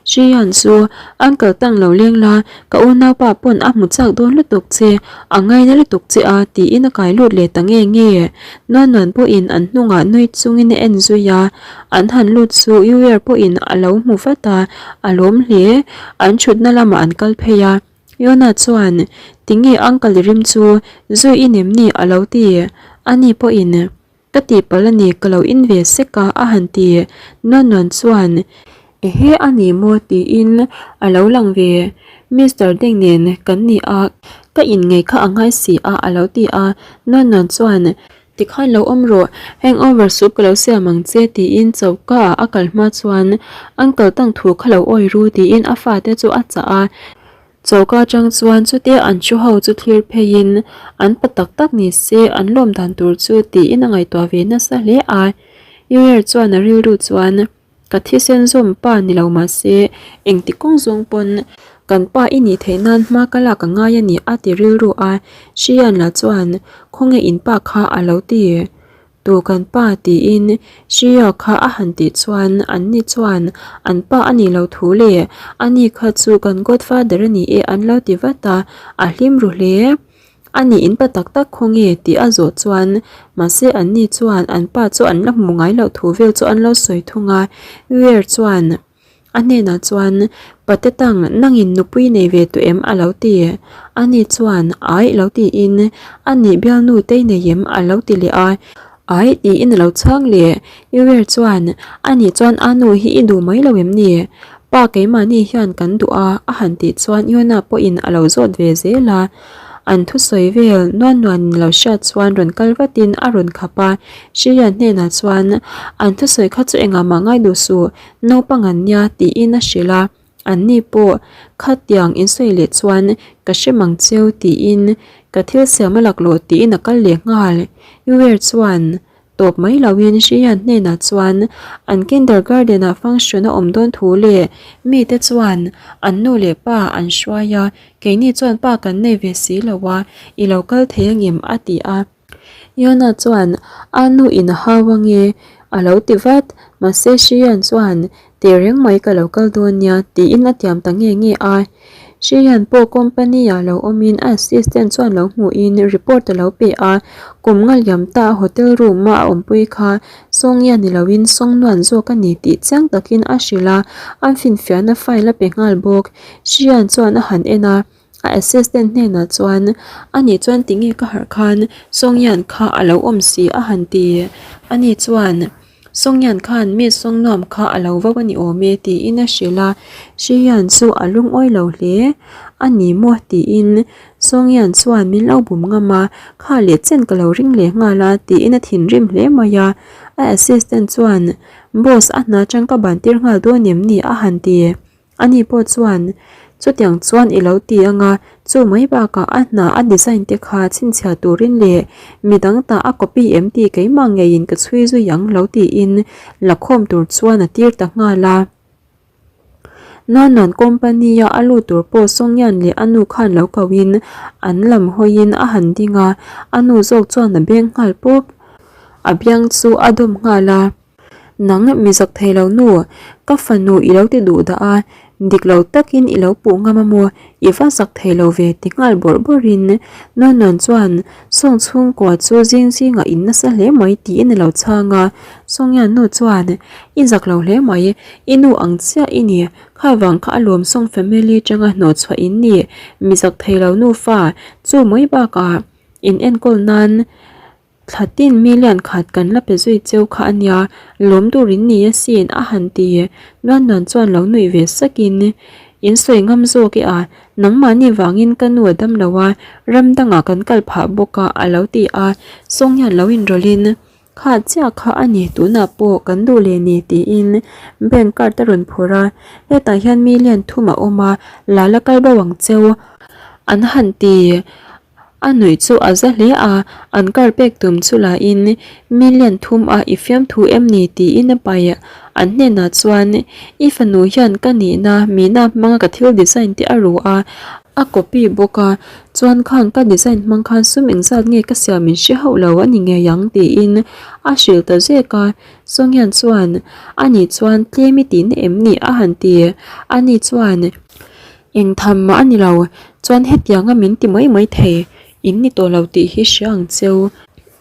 Hrian chu Uncle Tang lo leng la, Ka unaupa pawn a hmu chak dawn lutuk che, a ngaina lutuk che a tiin a kai lut leh ta nge nge. Nuan pawhin an hnungah nui chungin a en zui a, an han lut chu Uer pawhin a lo hmu vat a, a lawm hle. An thutna lamah an kal phei a, Yona chuan, Tinge uncle i rim chu zui i nem ni a lo ti. Ani pawhin. Ka tihpalh a ni, ka lo in ve sek a, a han ti. Nuan chuan, Ehe a ni maw? tiin a lo lang ve. Mister Deng nen kan ni a, ka in ngei kha a ngai si a, a lo ti a. Nuan chuan, Tikhan lo awm rawh, hangover soup ka lo siam ang che, tiin choka ah a kal hma chuan, Uncle tang thu kha lo awi ru, tiin a fate chu a chah a. Choka atang chuan chutia an thu ho chu thlir pheiin an pa tak tak ni se an lawm dan tur chu tiin a ngaihtuah ve nasa hle a. Uer chuan a rilru chuan ka thisen zawm pa ni lo mah se engti kawng zawng pawn kan pa i nih theih nan hma ka lak a ngai a ni a ti rilru a. Hrian lah chuan khawnge in pa kha a lo ti. Tu kan pa tiin Shreya kha a han tih chuan anni chuan an pa a nih loh thu leh ani kha chu kan godfather a ni e an lo ti vat a, a hlim ru hle. A nih in pa tak tak khaw nge tih a zawh chuan mahse anni chuan an pa chu an la hmu ngai loh thu vel chu an lo sawi thung a, Weir chuan. A hnenah chuan, Pate tang, nangin nupui nei ve tawh em? a lo ti. Ani chuan, Aih lo tiin, A nih bialnu tei nei em? a lo ti leh a. Aih tiin a lo chhang leh. Uer chuan, A nih chuan a nu hi i duh mai lo em ni? Pa keimahni hian kan duh a, a han tih chuan Yona pawhin a lo zawt ve zel a. An thusawi vel nuan nuanin lo hriat chuan rawn kal vatin a rawn khap a. Shirian hnenah chuan, An thusawi kha chu engah mah ngai duh suh, Naupang an nia tiin a hrilh a, anni pawh khatiang insawi leh chuan ka hre mang cheu tiin ka thil siam a laklawh tiin a kal leh nghal. Uer chuan tawp mai loin Hrian hnenah chuan an kindergarten ah function a awm dawn thu leh mite chuan an nu leh pa an hruai a, keini chuan pa kan nei ve si lo a, i lo kal thei angem a ti a. Yona chuan a nu in a hau ange a lo ti vat, mahse Shiyan chuan teh reng mai ka lo kal dawn nia tiin a tiam ta nge nge a. Shiyan pawh company ah lo awmin a assistant chuan lo hmuhin report a lo pe a, kum nga liam ta a hotel room a a awmpui kha Sawngya ni loin Sawngnuan zawk a ni tih chiang takin a hrilh a, a finfiahna file a pe nghal bawk. Shiyan chuan a han en a. A assistant hnenah chuan, Ani chuan tinge ka harh khan Songyan kha a lo awm si a han ti. Ani chuan, Songyan khan mi Songnuam kha a lo vo a ni awm e tiin a hrilh a. Shiyan chu a lungawi lo hle. A ni maw? tiin Songyan chuan min lo bum ngam a, kha leh chen ka lo ring leh nghal a tiin a thinrim hle mai a. A assistant chuan, Boss, a hna atang ka ban tir nghal dawn em ni? a han ti. Ani pawh chuan, Chutiang chuan i lo ti anga chu mai bakah a hna a design te kha chhinchhiah turin leh midang tah a copy em tih keimah ngeiin ka chhui zui ang lo tiin lakhawm tur chuan a tir ta nghal a. Nanan company a a lut tur pawh Songyan leh a nu khan lo ko in an lam hawiin a han ding a, a nu zawk chuan a beng nghal pawp. A biang chu a dawm nghal a. Nang mi zak thei lo nu, ka fanu i lo ti duh dah a, dik lo takin i lo puh ngam a maw, i va zak thei lo ve ti nghal bawrh bawrhin Nanan chuan Song chhungkua chu zing zingah in nasa hle mai tiin a lo chhang a, Songyan nu chuan I zak lo hle mai, i nu ang chiah i ni, kha vang kha a lawm Song family atanga hnawh chhuah in ni, mi zak thei lo nufa, chu mai bakah in enkawl nan thla tin million khat kan la pe zui cheu kha a nia, lawm tur in ni asin a han ti, Nuan Nuan chuan lo nuih ve sakin in sawi ngam zawk e a, nangmahni vangin ka nu a dam lo a, ram dangah kan kal phah bawk a a lo ti a, Song hian lo inrawlhin. Kha chiah kha a ni tunah pawh kan duh leh ni tiin bank card a rawn phawrh a, hetah hian million thum a awm a, la la kal bo ang cheu an han ti. A nuih chu a za hle a, an card pek tum chu lahin million thum a i fiamthu em ni tiin a pai. An hnenah chuan i fanu hian ka nihna mina hmanga ka thil design te a ru a, A copy bawk a, chuan khang ka design hmang khan sum engzat nge ka siam min hre hauh lo a ni ngei ang tiin a hrilh ta zek a. Songyan chuan, A nih chuan tlem i tihna em ni? a han ti. A ni chuan, Eng tham mah a ni lo, chuan hetianga min ti mai mai thei in ni tawh lo tih hi hria ang cheu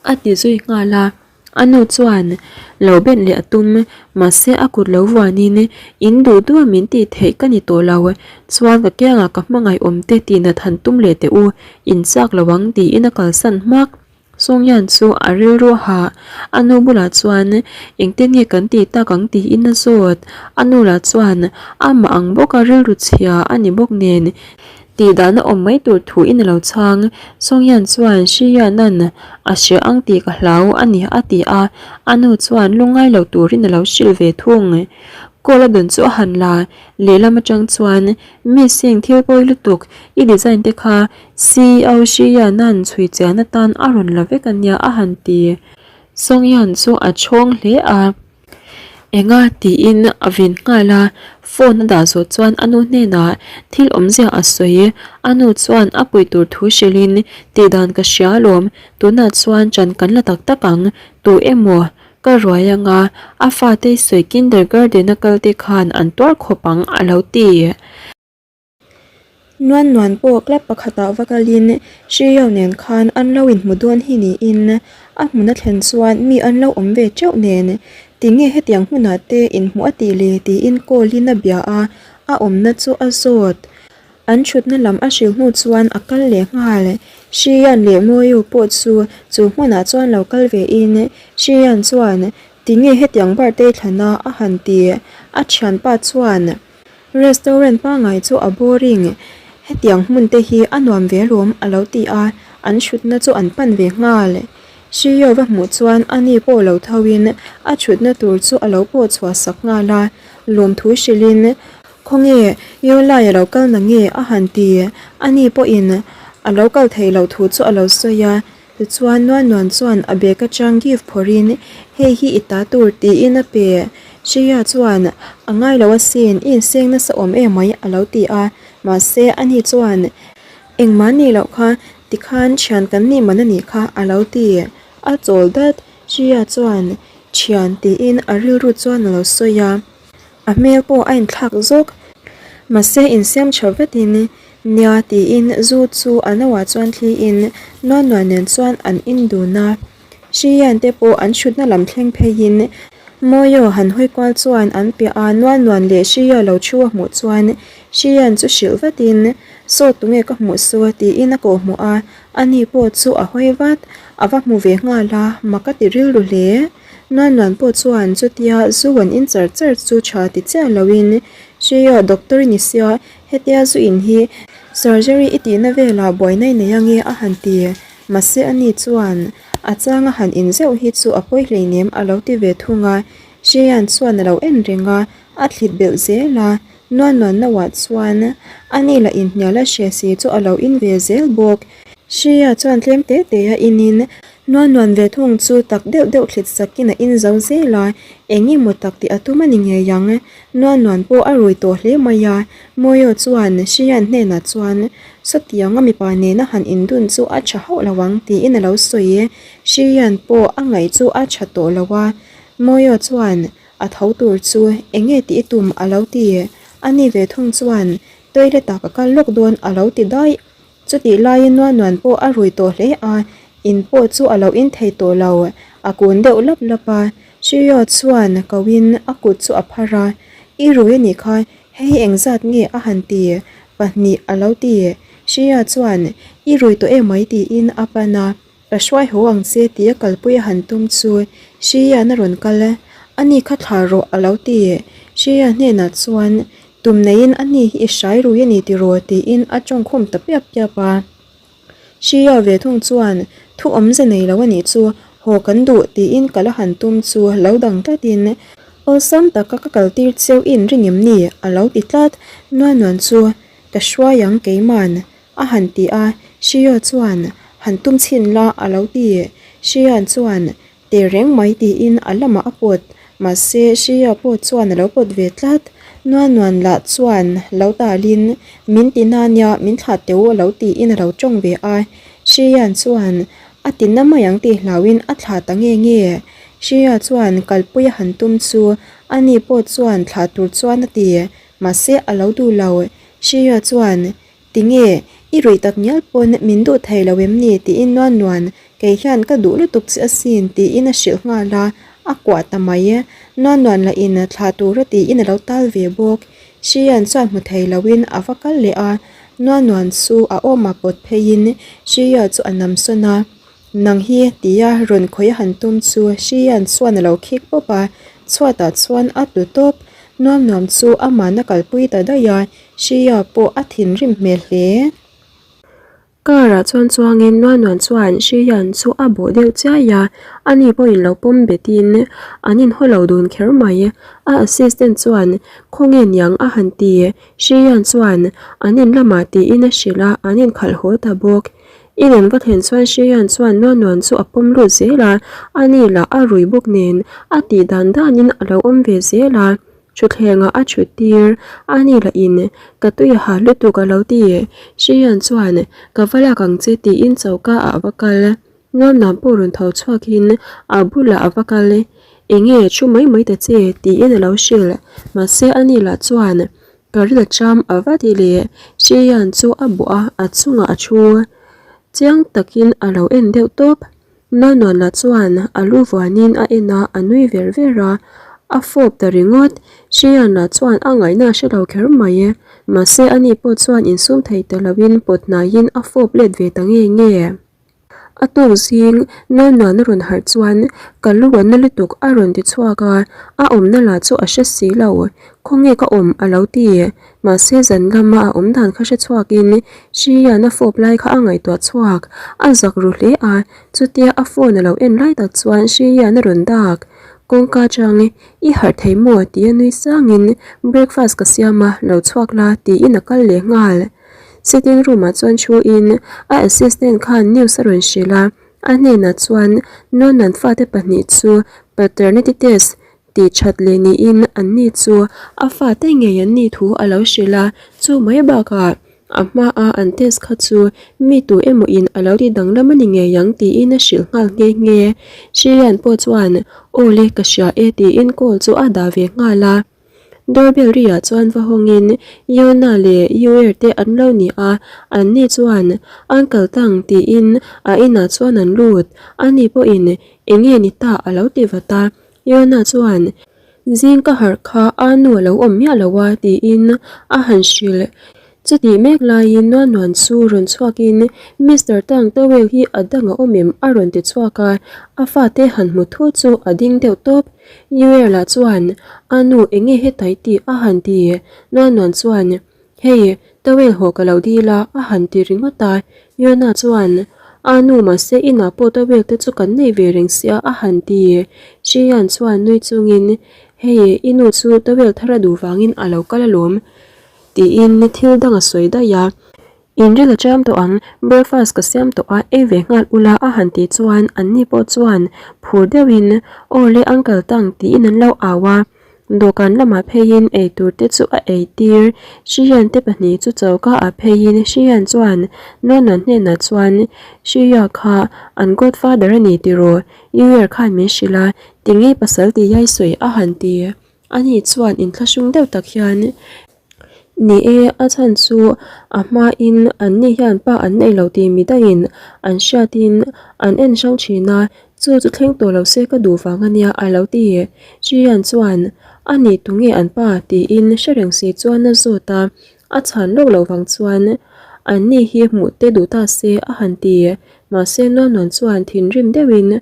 a ti zui nghal a. A nu chuan lo ben leh a tum, mahse a kut lo vuanin in duh duh a min tih theih ka ni tawh lo, chuan ka kiangah ka hmangaih awm te tih nat han tum leh teh u, in chak lo ang tiin a kalsan hmak. Songyan chu a rilru hah, a nu bulah chuan engtin nge kan tih tak ang tiin a zawt, a nu lah chuan amah ang bawka rilru chhia a ni bawk nen Tih dahna awm mai tur thu in a lo chhang. Songyan chuan Shiyanan a hria ang tih ka hlau a ni a ti a, a nu chuan lungngai lo turin a lo hrilh ve thung. Call a dawn chu a han la, lehlam atang chuan Miss Singh thil pawi lutuk, i design te kha CEO Shiyanan chhui chian atan a rawn la vek a nia a han ti. Songyan chu a chhawng hle a. Enga tiin a vin nghal a, phone a dah zawh chuan a nu hnenah thil awmzia a sawi. A nu chuan a puih tur thu hrilhin tihdan ka hria alawm, tunah chuan ṭan kan la tak tak ang, tu emaw ka ruai anga a fate sawi kindergarten a kal te khan an tuar khawp ang a lo ti. Nuan nuan pawh club pakhatah va kalin Hriau nen khan an lo inhmu dawn hi niin a hmun a thlen chuan mi an lo awm ve teuh nen tinge hetiang hmunah te inhmuh a tih le tiin call in a bia a, a awmna chu a zawt. An thutna lam a hrilh hnu chuan a kal leh nghal. Hrian leh Mawiu pawh chu chu hmunah chuan lo kal ve in Hrian chuan tinge hetiang birthday thlana a han ti. A thianpa chuan. Restaurant pangngai chu a boring, hetiang hmun te hi a nuam ve alawm a lo ti a, an thutna chu an pan ve nghal. Shio va hmuh chuan a ni pawh lo tho in a thutna tur chu a lo pawh chhuah sak nghal a, lawmthu hrilhin, Khawnge, Yolai a lo kal na nge? a han ti. A ni pawhin a lo kal theih loh thu chu a lo sawi a, Tichuan Nuan Nuan chuan a bag atang gift phawrhin hei hi i ta tur tiin a pe. Shreya chuan a ngai lo asin, i inseng nasa awm emai a lo ti a, mahse ani chuan engmah nih loh kha tikhan thian kan nih man a nih kha a lo ti. A chawl dat, Shreya chuan thian tiin a rilru chuan a lo sawi a. A hmel pawh a inthlak zawk. Mahse insiam tha vatin nia tiin zu chu a noah chuan thliin Nuan Nuan nen chuan an in dun a. Hrian te pawh an hrutna lam thleng pheiin Mawio han hawi kual chuan an piah a Nuan Nuan leh Hria lo thu a hmuh chuan Hrian chu hrilh vatin Saw tunge ka hmuh su tiin a kawhhmuh a, ani pawh chu a hawi vat. A va hmu ve nghal a, mak a ti rilru hle. Nuan Nuan pawh chuan chutia zu an in char char chu tha ti chiah loin, Hria doctor i ni sia, hetia zu in hi surgery i tihna velah buaina i nei ange a han ti. Mahse ani chuan a changa han in zeuh hi chu a pawi hleinem a lo ti ve thung a. Hrian chuan a lo en reng a, a thlit belh zel a. Nuan Nuan no ah chuan a ni lah inhnial a hre si chu a lo in ve zel bawk. Hria chuan tlem te te a in in Nuan Nuan ve thung chu tak deuh deuh thlit sakin a in zo zel a, eng emaw tak tih a tum a ni ngei ang. Nuan Nuan pawh a rui tawh hle mai a, Mawio chuan Hrian hnenah chuan sawtianga mipa nena han indun chu a tha hauh lo ang tiin a lo sawi. Hrian pawh a ngaih chu a tha tawh lo a, Mawio chuan A tho tur chu eng nge tih i tum a lo ti. A ni ve thung chuan toilet ah ka kal lawk dawn a lo ti daih. Chutih laiin Nuan Nuan pawh a rui tawh hle a, in pawh chu a lo in thei tawh lo. A kun deuh lap lap a, Shio chuan ko in a kut chu a phar a, I rui a nih kha, hei hi engzat nge a han ti? Pahnih a lo ti. Shio chuan I rui tawh emai tiin a pan a. Ka hruai haw ang che tia kalpui a han tum chu Hrian a rawn kal a, ani kha thla rawh a lo ti. Hria hnenah chuan tum neiin ani hi i hrai rui a ni tiraw tiin a tawngkhum ta piap piap a. Hria ve thung chuan thu awmze nei lo a nih chu haw kan duh tiin kal a han tum chu lo dang tlatin awlsam taka ka kaltir cheu in ring em ni a lo ti tlat. Nuan nuan chu ka hruai ang keiman A han ti a, Shio chuan, Han tum chhin la a lo ti. Shian chuan, Te reng mai tiin a lamah a pawt. Mahse, Shio pawh chuan a lo pawt ve tlat. Nuan Nuan lah chuan lo talin, Min ti na nia, min thlah teh u a lo tiin a lo tawng ve a. Shian chuan, A ti na mai ang tih hlauhin a thlah ta nge nge. Shio chuan kalpui a han tum chu ani pawh chuan thlah tur chuan a ti. Mahse, a lo duh lo. Shio chuan, Tinge, i ruih tak ngial pawn min duh thei lo em ni tiin Nuan Nuan, kei hian ka duh lutuk che asin tiin a hrilh nghal a, a kuah ta mai. Nuan Nuan lah in thlah tura tiin a lo tal ve bawk. Hrian chuan hmu thei loin a va kal leh a, Nuan Nuan chu a awmah pawt pheiin Hria chu a nam sawn a. Nang hi tia rawn khawih a han tum chu Hrian chuan a lo khik pawp a, chhuatah chuan a tlu tawp. Nuam Nuam chu amahna kalpui ta daih a, Hria pawh a thinrim hmel hle. Car ah chuan chuangin Nuanuan chuan Hrian chu a bawh deuh chiai a, ani pawhin lo pawm betin an inhaw lo dun kher mai. A assistant chuan khawnge niang a han ti. Hrian chuan an in lamah tiin a hrilh a, an inkhalh haw ta bawk. In an va thlen chuan Hrian chuan Nuanuan chu a pawm lut zel a, ani lah a rui bawk nen a tih dan danin a lo awm ve zel a. Thutthlengah a thut tir, a ni lah in ka tui a ha lutuk a lo ti. Hrian chuan ka va lak ang che tiin choka ah a va kal. Nuamnam pawh rawn tho chhuak in a bulah a va kal. Enge thu mai mai ta che tiin a lo hrilh. Mahse a ni lah chuan ka ril cham a va ti leh. Hrian chu a bawh a, a chungah a thu. Chiang takin a lo en deuh tawp. Nanuana chuan a lu vuanin a en a, a nui ver ver a, a fawp ta ringawt. Hriana chuan a ngaihna a hre lo kher mai e. Mahse ani pawh chuan insum thei ta loin pawt hnaiin a fawp let ve ta nge nge. A tuk zing Nanuana rawn harh chuan ka lu a na lutuk a rawn ti chhuak a, a awmna lah chu a hre si lo. Khawnge ka awm a lo ti. Mahse zan lama a awm dan kha hre chhuakin Hrian a fawp lai kha a ngaihtuah chhuak, a zak ru hle a, chutia a phone a lo en lai tak chuan Hrian a rawn dak. Kawngka chang i harh thei maw tia nui sangin breakfast ka siam a, lo chhuak la tiin a kal leh nghal. Sitting room ah chuan thu in a assistant khan news a rawn hrilh a, a hnenah chuan Nonan fate pahnih chu paternity test Tih that leh niin anni chu a fate ngei an nih thu a lo hrilh a, chu mai bakah a hmaa an test kha chu mi tu emaw in a lo ti danglam a ni ngei ang tiin a hrilh nghal nghe nghe. Shriyan pawh chuan aw le ka hria e tiin call chu a dah ve nghal a. Doorbell ri ah chuan va hawngin Yona leh Yuer te an lo ni a, anni chuan Uncle Tang tiin a inah chuan an lut, ani pawhin eng nge ni ta a lo ti vat a. Yona chuan, Zing ka harh kha a nu a lo awm miah lo a, tiin a han hrilh. Chutih mek laiin Nuanuan chu rawn chhuakin, Mister Tang towel hi a dang a awm em? a rawn ti chhuak a, a fate han hmu thu chu a ding deuh tawp. Yuer lah chuan, A nu enge hetai tih a han ti. Nuanuan chuan, Hei, towel haw ka lo dil a, a han ti ringawt a. Yona chuan, A nu mahse inah pawh towel te chu kan nei ve reng sia, a han ti. Shiyan chuan nui chungin, Hei, i nu chu towel thar a duh vangin a lo kal alawm, tiin thil dang a sawi daih a. Inril a cham tawh ang, breakfast ka siam tawh a, ei ve nghal ula a han tih chuan anni pawh chuan phur deuhin, Aw le Uncle Tang tiin an lo au a. Dawhkan lamah pheiin eitur te chu a ei tir. Hrihian te pahnih chu choka ah pheiin Hrihian chuan Nonon hnenah chuan, Hriya kha an godfather a ni tiraw? Yuer khan min hrilh a, tinge pasal ti yai sawi a han ti. Ani chuan inthlahrung deuh tak hian, Ni e, a chhan chu a hmain anni hian pa an nei lo tih midangin an hriatin an en hrang thin a, chu chu thleng tawh lo se ka duh vang a nia a lo ti. Chian chuan, A nih tunge an pa? tiin hre reng si chuan a zawt a, a chhan lawk loh vang chuan, Anni hi hmuh te duh ta se a han ti. Mahse Nuamnuan chuan thinrim deuhin,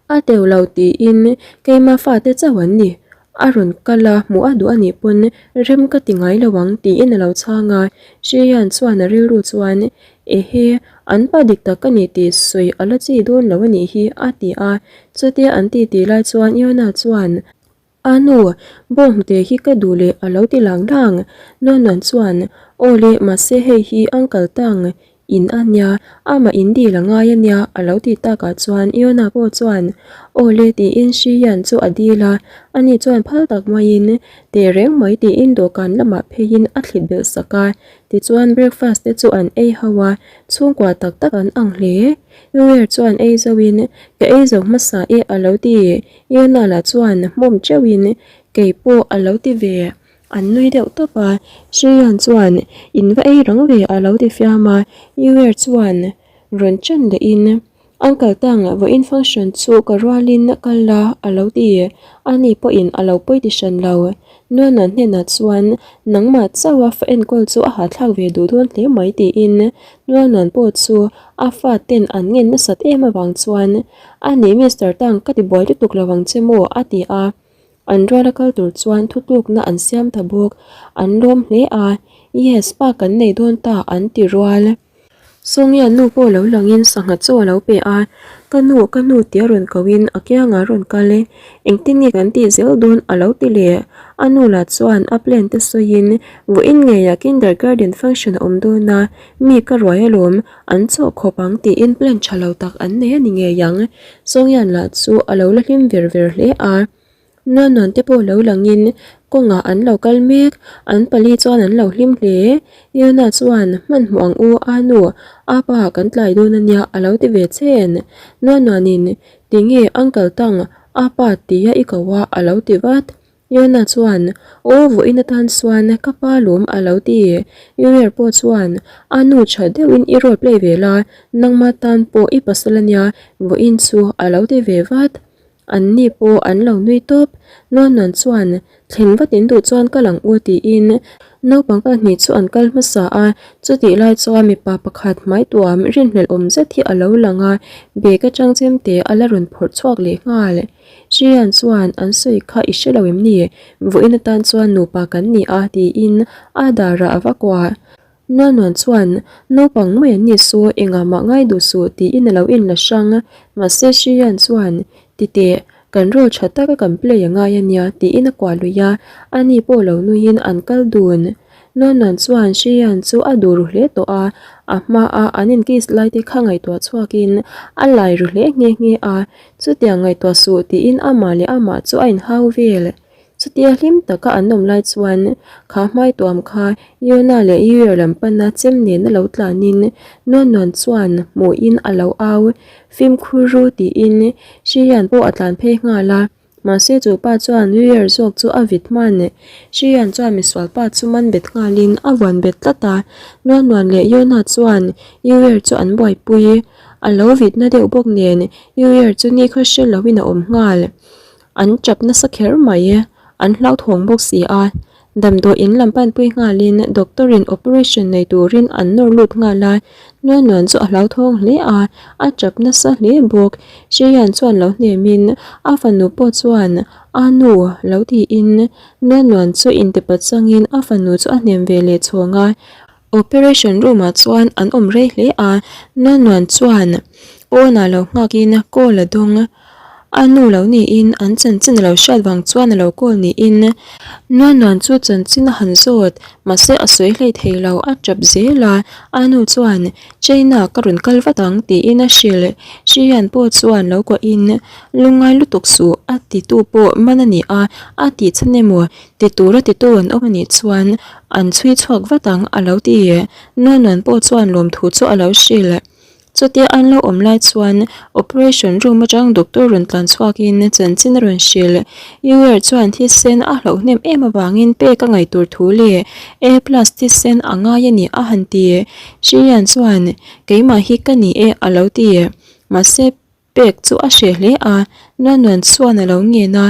A teuh lo tiin keima fate chauh an ni. A rawn kal a, hmuh a duh a nih pawn rem ka ti ngai lo ang tiin a lo chhang a. Hrian chuan a rilru chuan, Ehe, an pa dik tak ka ni tih sawi a la chi dawn lo a nih hi a ti a. Chutia an ti tih lai chuan Yona chuan, A nu, bawnghnute hi ka duh leh a lo ti lang lang. Nuanuan chuan, Aw le, mahse hei hi Uncle Tang In a nia, amah in dil a ngai a nia a lo tih takah chuan Iona pawh chuan Aw le tiin Hrian chu a dil a, ani chuan phal tak maiin teh reng mai tiin dawhkan lamah pheiin a thlit belh sak a, tichuan breakfast te chu an ei ho a, chhungkua tak tak an ang hle. Uer chuan ei zoin Ka ei zo hmasa e a lo ti, Iona lah chuan hmawm teuhin Kei pawh a lo ti ve. An nui deuh tawp a, Shreyan chuan in va ei rang ve a lo ti fiam a, Yuer chuan rawn chen leh in Uncle Tang vawiin function chu ka rualin kal la a lo ti, ani pawhin a lo pawi ti hran lo. Nuanuan hnenah chuan nangmah chauh a fa enkawl chu a hahthlak ve duh dawn hle mai tiin Nuanuan pawh chu a fa ten an ngen nasat em avang chuan ani Mister Tang ka ti buai lutuk lo ang che maw a ti a. An ruala kal tur chuan thutlukna an siam ta bawk. An lawm hle a, Yes, pa kan nei dawn ta an ti rual. Sawngya nu pawh lo langin sangha chaw a lo pe a, Ka nu, ka nu tia rawn kohin a kiangah a rawn kal e. Engtin nge kan tih zel dawn a lo ti leh. A nu lah chuan a plan te sawiin, Vawiin ngeiah kindergarten function a awm dawn a, mi ka ruai alawm, an chawh khawp ang tiin plan tha lo tak an nei a ni ngei ang. Sawngyan lah chu a lo la hlim ver ver hle a. Nuanuan te pawh lo langin kawngah an lo kal mek, an pali chuan an lo hlim hle. Yona chuan, Hmanhmawh ang u, a nu, a pa kan tlai dawn a nia a lo ti ve chen. Nuanuanin, Tinge Uncle Tang, a pa tia i ko a a lo ti vat. Yona chuan, Aw vawiin atan chuan ka pa lawm a lo ti. Yuer pawh chuan, A nu tha deuhin i role play ve la, nangma tan pawh i pasal a nia, vawiin chu a lo ti ve vat. Anni pawh an lo nui tawp. Nuanuan chuan, Thlen vat in duh chuan kal ang u tiin naupang pahnih chu an kal hmasa a, chutih lai chuan mipa pakhat hmai tuam rinhlelh awm zet hi a lo lang a, bag atang chemte a la rawn phawrh chhuak leh nghal. Hrian chuan an sawi kha i hre lo em ni? Vawiin atan chuan nupa kan ni a tiin a darah a va kuah. Nuanuan chuan naupang mai an ni saw engah mah ngai duh suh tiin a lo inla hrang. Mahse Hrian chuan titeh kan role tha taka kan play a ngai a nia tiin a kuah lui a, ani pawh lo nuiin an kal dun. Nuanuan chuan Hrian chu a duh ru hle tawh a, a hmaa an inkiss lai te kha ngaihtuah chhuakin a lai ru hle nghe nghe a. Chutiang ngaihtuah suh tiin amah leh amah chu a inhau vel. Chutia hlim taka an awm lai chuan kha hmai tuam kha Yona leh Yuer lam pana chem nena lo tlanin Nuan Nuan chuan hmuhin a lo au fimkhur ru tiin Hrian pawh a tlan phei nghal a. Mahse chu pa chuan Yuer zawk chu a vit hman. Hrian chuan misual pa chu man bet nghalin a vuan bet tlat a. Nuan Nuan leh Yona chuan Yuer chu an buaipui. A lo vitna deuh bawk nen Yuer chu ni khaw hre loin a awm nghal. An tap nasa kher mai. An hlauthawng bawk si a. Damdawi in lam panpui nghalin doctor in operation nei turin an nawr lut nghal a. Nuan nuan chu a hlauthawng hle a, a tap nasa hle bawk. Hrian chuan lo hnemin a fanu pawh chuan a nu lo tiin Nuan nuan chu intipa changin a fanu chu a hnem ve leh chhawng a. Operation room ah chuan an awm rei hle a, Nuan Nuan chuan pawnah lo nghakin call a dawng. A nu lo niin an chanchin a lo hriat vang chuan a lo call niin Nuanuan chu chanchin a han zawt, mahse a sawi hlei thei lo, a tap zel a, a nu chuan China ka rawn kal vat ang tiin a hrilh. Hrian pawh chuan lo kuahin lungngai lutuk suh a titu pawh man a ni a, a tih chhan emaw ti tura titu an awm a nih chuan an chhui chhuak vat ang a lo ti. Nuanuan pawh chuan lawmthu chu a lo hrilh. Chutia an lo awm lai chuan operation room atang doctor rawn tlan chhuakin chanchin a rawn hrilh. Uer chuan thisen a hlauh hnem em avangin pek a ngaih tur thu leh A plus thisen a ngai a ni a han ti. Shirian chuan keimah hi ka ni e a lo ti. Mahse pek chu a hreh hle a, Nuanuan chuan a lo ngen a,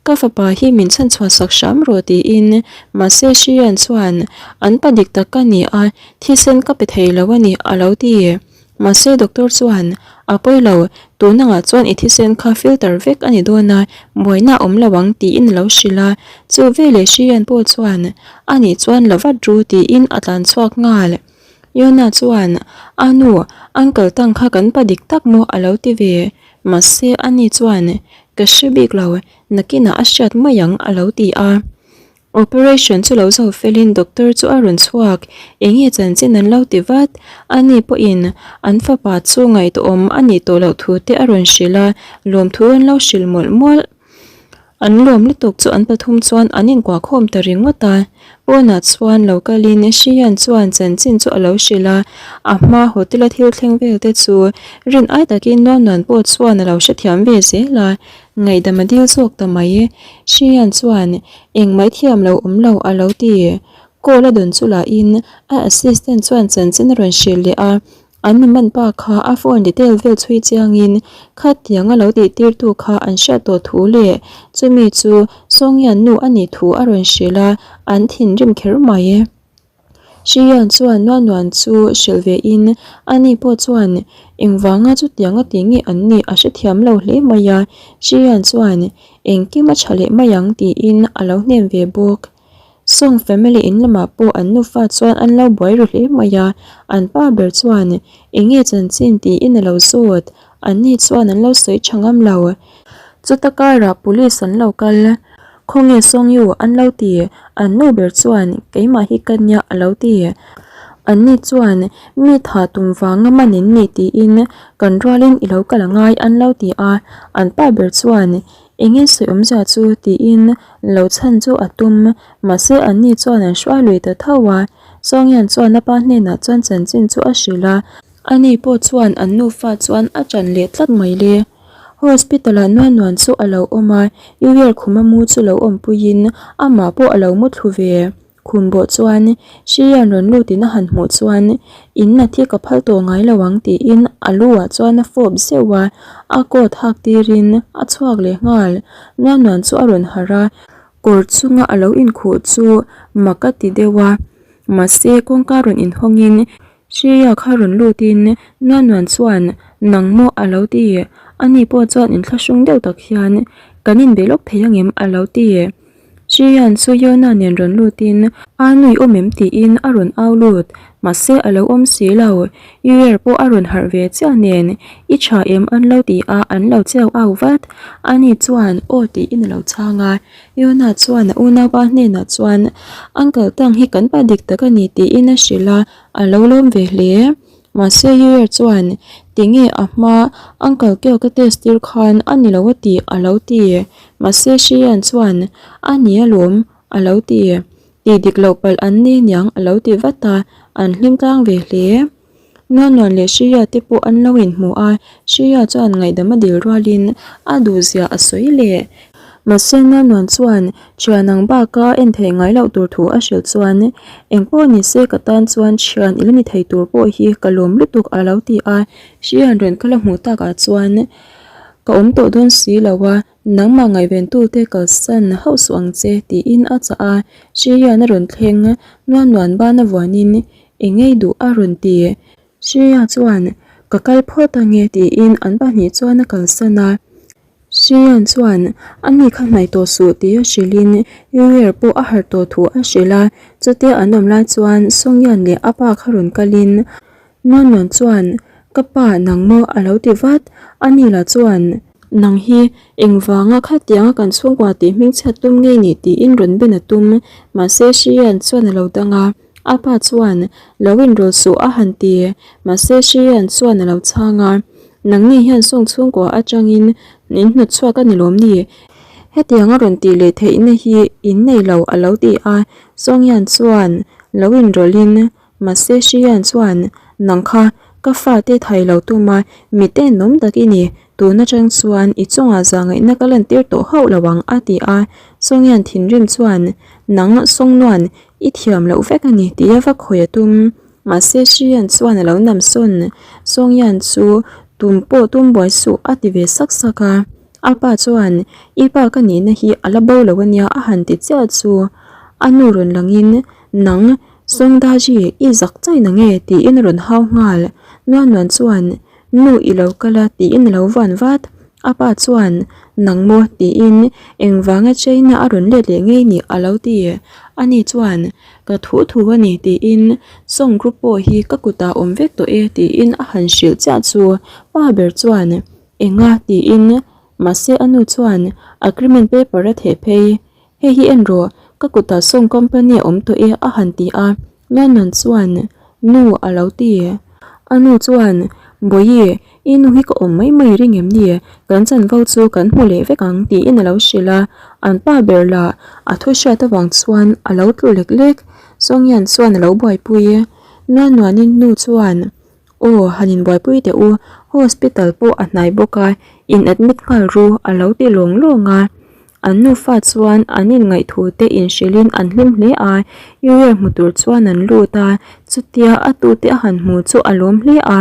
ka fapa hi min chhanchhuah sak hram rawh tiin. Mahse Shirian chuan an pa dik tak ka ni a, Thisen ka pe thei lo a ni, a lo ti. Mahse doctor chuan, A pawi lo, tun angah chuan i thisen kha filter vek a ni dawn a, buaina a awm lo ang tiin a lo hrilh a. Chu veleh Hrian pawh chuan, A nih chuan la vat ru tiin a tlan chhuak nghal. Yona chuan, A nu, uncle tang kha kan pa dik tak maw a lo ti ve. Mahse ani chuan, Ka hre bik lo, nakinah a hriat mai ang a lo ti a. Operation chu lo zo felin doctor chu a rawn chhuak, enge chanchin an lo ti vat? Ani pawhin an fapa chu ngaihtuahawm a nih tawh loh thu te a rawn hrilh a, lawmthu an lo hrilh mawlh mawlh. An lawm lutuk chu an pathum chuan an inkuah khawm ta ringawt a, pawnah chuan lo kalin Hrian chuan chanchin chu a lo hrilh a, a hma hotel a thil thleng vel te chu rin ai takin Nuamnuan pawh chuan a lo hrethiam ve zel a, Ngaihdam a dil zawk ta mai. Hrian chuan engmah thiam lo awm lo a lo ti. Call a dawn chu lahin a assistant chuan chanchin a rawn hrilh leh a, an mi man pa kha a phone detail vel chhui chiangin khatiang a lo tih tirtu kha an hriat tawh thu leh chumi chu Sawngyan nu a nih thu a rawn hrilh a, an thinrim kher mai. Hrian chuan Nuanuan chu hrilh ve in ani pawh chuan engvanga chutianga ti nge an nih a hrethiam lo hle mai a, Hrian chuan engkim a tha leh mai ang tiin a lo hnem ve bawk. Song family in lamah pawh an nufa chuan an lo buai ru hle mai a, an pa ber chuan enge chanchin tiin a lo zawt, anni chuan an lo sawi tha ngam lo. Chuta karah police an lo kal. Khawnge Songyu an lo ti? An nu ber chuan keimah hi ka nia a lo ti. Anni chuan mi tha tum vanga man in ni tiin kan rualin i lo kal angai an lo ti a. An pa ber chuan enge sawi awmzia chu tiin lo chhan chu a tum. Mahse anni chuan an hruai lui ta tho a. Songyan chuan a pa hnenah chuan chanchin chu a hrilh a. Ani pawh chuan an nufa chuan a ṭan leh tlat mai le. Hospital ah Nuanuan chu a lo awm a, Uier khuma mu chu lo awmpuiin amah pawh a lo mu thlu ve. Khum bawh chuan Hrian rawn lutin a han hmuh chuan In nat hi ka phal tawh ngai lo ang tiin a lu ah chuan a fawp zeuh a, a coat hak tirin a chhuak leh nghal. Nuanuan chu a rawn harh a, kawr chunga a lo inkhuh chu mak a ti deuh a, mahse kawngka rawn inhawngin Hria kha rawn lutin Nuanuan chuan nang maw a lo ti. Ani pawh chuan inthlahrung deuh tak hian kan inbe lawk thei angem a lo ti. Hrian chu Yona nen rawn lutin a nui awm em tiin a rawn au lut. Mahse a lo awm si lo. Uer pawh a rawn harh ve chiah nen i tha em an lo ti a an lo cheu au vat. Ani chuan aw tiin a lo chhang a. Yona chuan a unaupa hnenah chuan Uncle Tang hi kan pa dik tak a ni tiin a hrilh a, a lo lawm ve hle. Mahse Yuer chuan tinge a hma Uncle Keo ka test tir khan a ni lo a tih a lo ti. Mahse Shiyan chuan a ni alawm a lo ti. Tih dik loh palh an ni niang a lo ti vat a, an hlim tlang ve hle. Nuanuan leh Shreya te pawh an lo inhmu a, Shreya chuan ngaihdam a dil rualin a duhzia a sawi leh. Mahse Nuanuan chuan thian ang baka en theih ngai loh tur thu a hrilh chuan engpawh ni se ka tan chuan thian i la ni thei tur pawh hi ka lawm lutuk a lo ti a, Shreya rawn kal a hmuh takah chuan ka awm tawh dawn si lo a, nangmah ngaihventute kalsan hauh suh ang che tiin a chah a, Shreya-na rawn thleng Nuanuan bana vuanin Eng ngei duh a rawn ti. Shreya chuan, Ka kal phawt ange tiin an pahnih chuan a kalsan a. Shreyan chuan, A ni kha hnaih tawh suh tih a hrilhin Yuer pawh a harh tawh thu a hrilh a. Chutia an awm lai chuan Songyan leh a pa kha rawn kalin Nuanuan chuan, Ka pa nang maw a lo ti vat. A ni lah chuan. Nang hi engvanga khatianga kan chhungkua tih hmingchhiat tum ngei ni tiin rawn ben a tum. Mahse Shiyan chuan a lo dang a, a pa chuan lo inrawl suh a han ti. Mahse Shiyan chuan a lo chhang a, Nangni hian sawng chhungkua atangin in hnawt chhuak a ni lawm ni? Hetianga rawn tih leh theihna hi in nei lo a lo ti a, Sawngyan chuan lo inrawlhin Mahse Hrian chuan, Nang kha, ka fate thai lo tum a, mi tenawm tak i ni. Tun atang chuan i chungah zahngaihna ka lantir tawh hauh lo ang, a ti a. Sawngyan thinrim chuan, Nang, Sawngnuan, i thiam loh vek a ni, tia va khawi a tum. Mahse Hrian chuan a lo nam sawn. Sawngyan chu, Tum pawh tum buai suh, a ti ve sak sak a. A pa chuan, I pa ka nihna hi a la bo lo a nia, a han ti chiah chu. A nu rawn langin, Nang, Sawngdaji, i zak chai na nge? tiin a rawn hau nghal. Nuan Nuan chuan, Nu i lo kal a tiin a lo van vat. A pa chuan, Nang maw? tiin engvanga China a rawn let leh ngei ni a lo ti. Ani chuan, Ka thu thu a ni tiin Song group pawh hi ka kutah awm vek tawh e tiin a han hrilh chiah chu pa ber chuan, Enga? tiin mahse a nu chuan agreement paper a theh phei. Hei hi en rawh, ka kutah sawng company a awm tawh e a han ti a, Nuannuan chuan nu a lo ti. A nu chuan, Bawihi, i nu hi ka awm mai mai ring em ni? Kan chanvo chu kan hmu leh vek ang tiin a lo hrilh a, an pa ber lah a thu hriat avang chuan a lo tlu lek lek. Sawngyan chuan a lo buaipui. Nuannuanin nu chuan, Aw, han inbuaipui teh u, hospital pawh a hnai bawk a, in admit nghal ru a lo ti lawng lawng a. An nufa chuan an inngaih te inhrilhin an hlim hle a, Uriel hmu tur chuan an lut a, chutia a tute a han hmu chu a lawm hle a,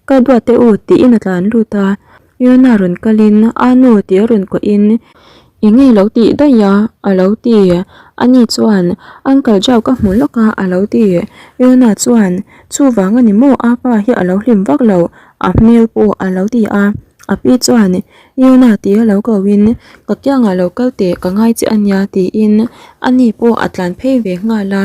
Ka duat teh u tiin a tlan lut a. Yona rawn kalin a nu tih a rawn kuahin, Eng nge lo tih daih a? a lo ti. Ani chuan, Uncle Joe ka hmu lawk a a lo ti. Yona chuan, Chuvang a ni maw a pa hi a lo hlim vak lo, a hmel pawh a lo ti a. A pi chuan, Yona tih a lo kohin, Ka kiangah lo kal teh ka ngai che a nia tiin ani pawh a tlan phei ve nghal a.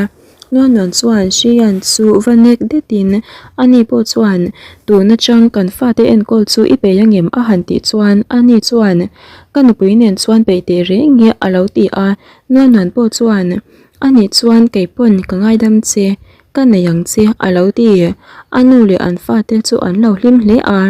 Nuan Nuan chuan Hrian chu va nek detin ani pawh chuan tun atang kan fate enkawl chu i peih angem a han tih chuan ani chuan ka nupui nen chuan peih teh reng nge a lo ti a Nuan Nuan pawh chuan ani chuan kei pawn ka ngaidam che ka nei ang che a lo ti a nu leh an fate chu an lo hlim hle a.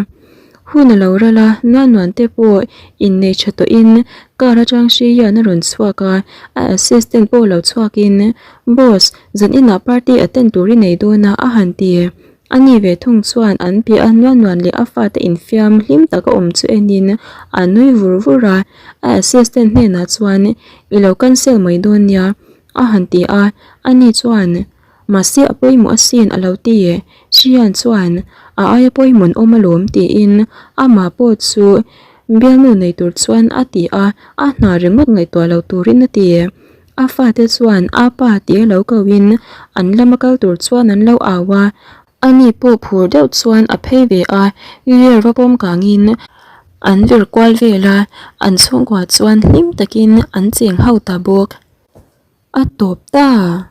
Hun a lo ral a, Nuan Nuan te pawh innei tha tawhin car atang hri hian a rawn chhuak a, a assistant pawh lo chhuakin, Boss, zan inah party attend tur i nei dawn a, a han ti. A ni ve thung chuan an piah a Nuan Nuan leh a fate infiam hlim taka awm chu enin a nui vur vur a, a assistant hnenah chuan, I lo cancel mai dawn nia, a han ti a, ani chuan, Mahse a pawimawh asin a lo ti e. Hrian chuan a aia pawimawh an awm alawm tiin amah pawh chu bialnu nei tur chuan a ti a, a hna ringawt ngaihtuah lo turin a ti. A fate chuan a pa tia lo kohin an lama kal tur chuan an lo au a, ani pawh phur deuh chuan a phei ve a, Yer va pawm kangin an vir kual vel a, an chhungkua chuan hlim takin an cheng ho ta bawk. A tawp ta.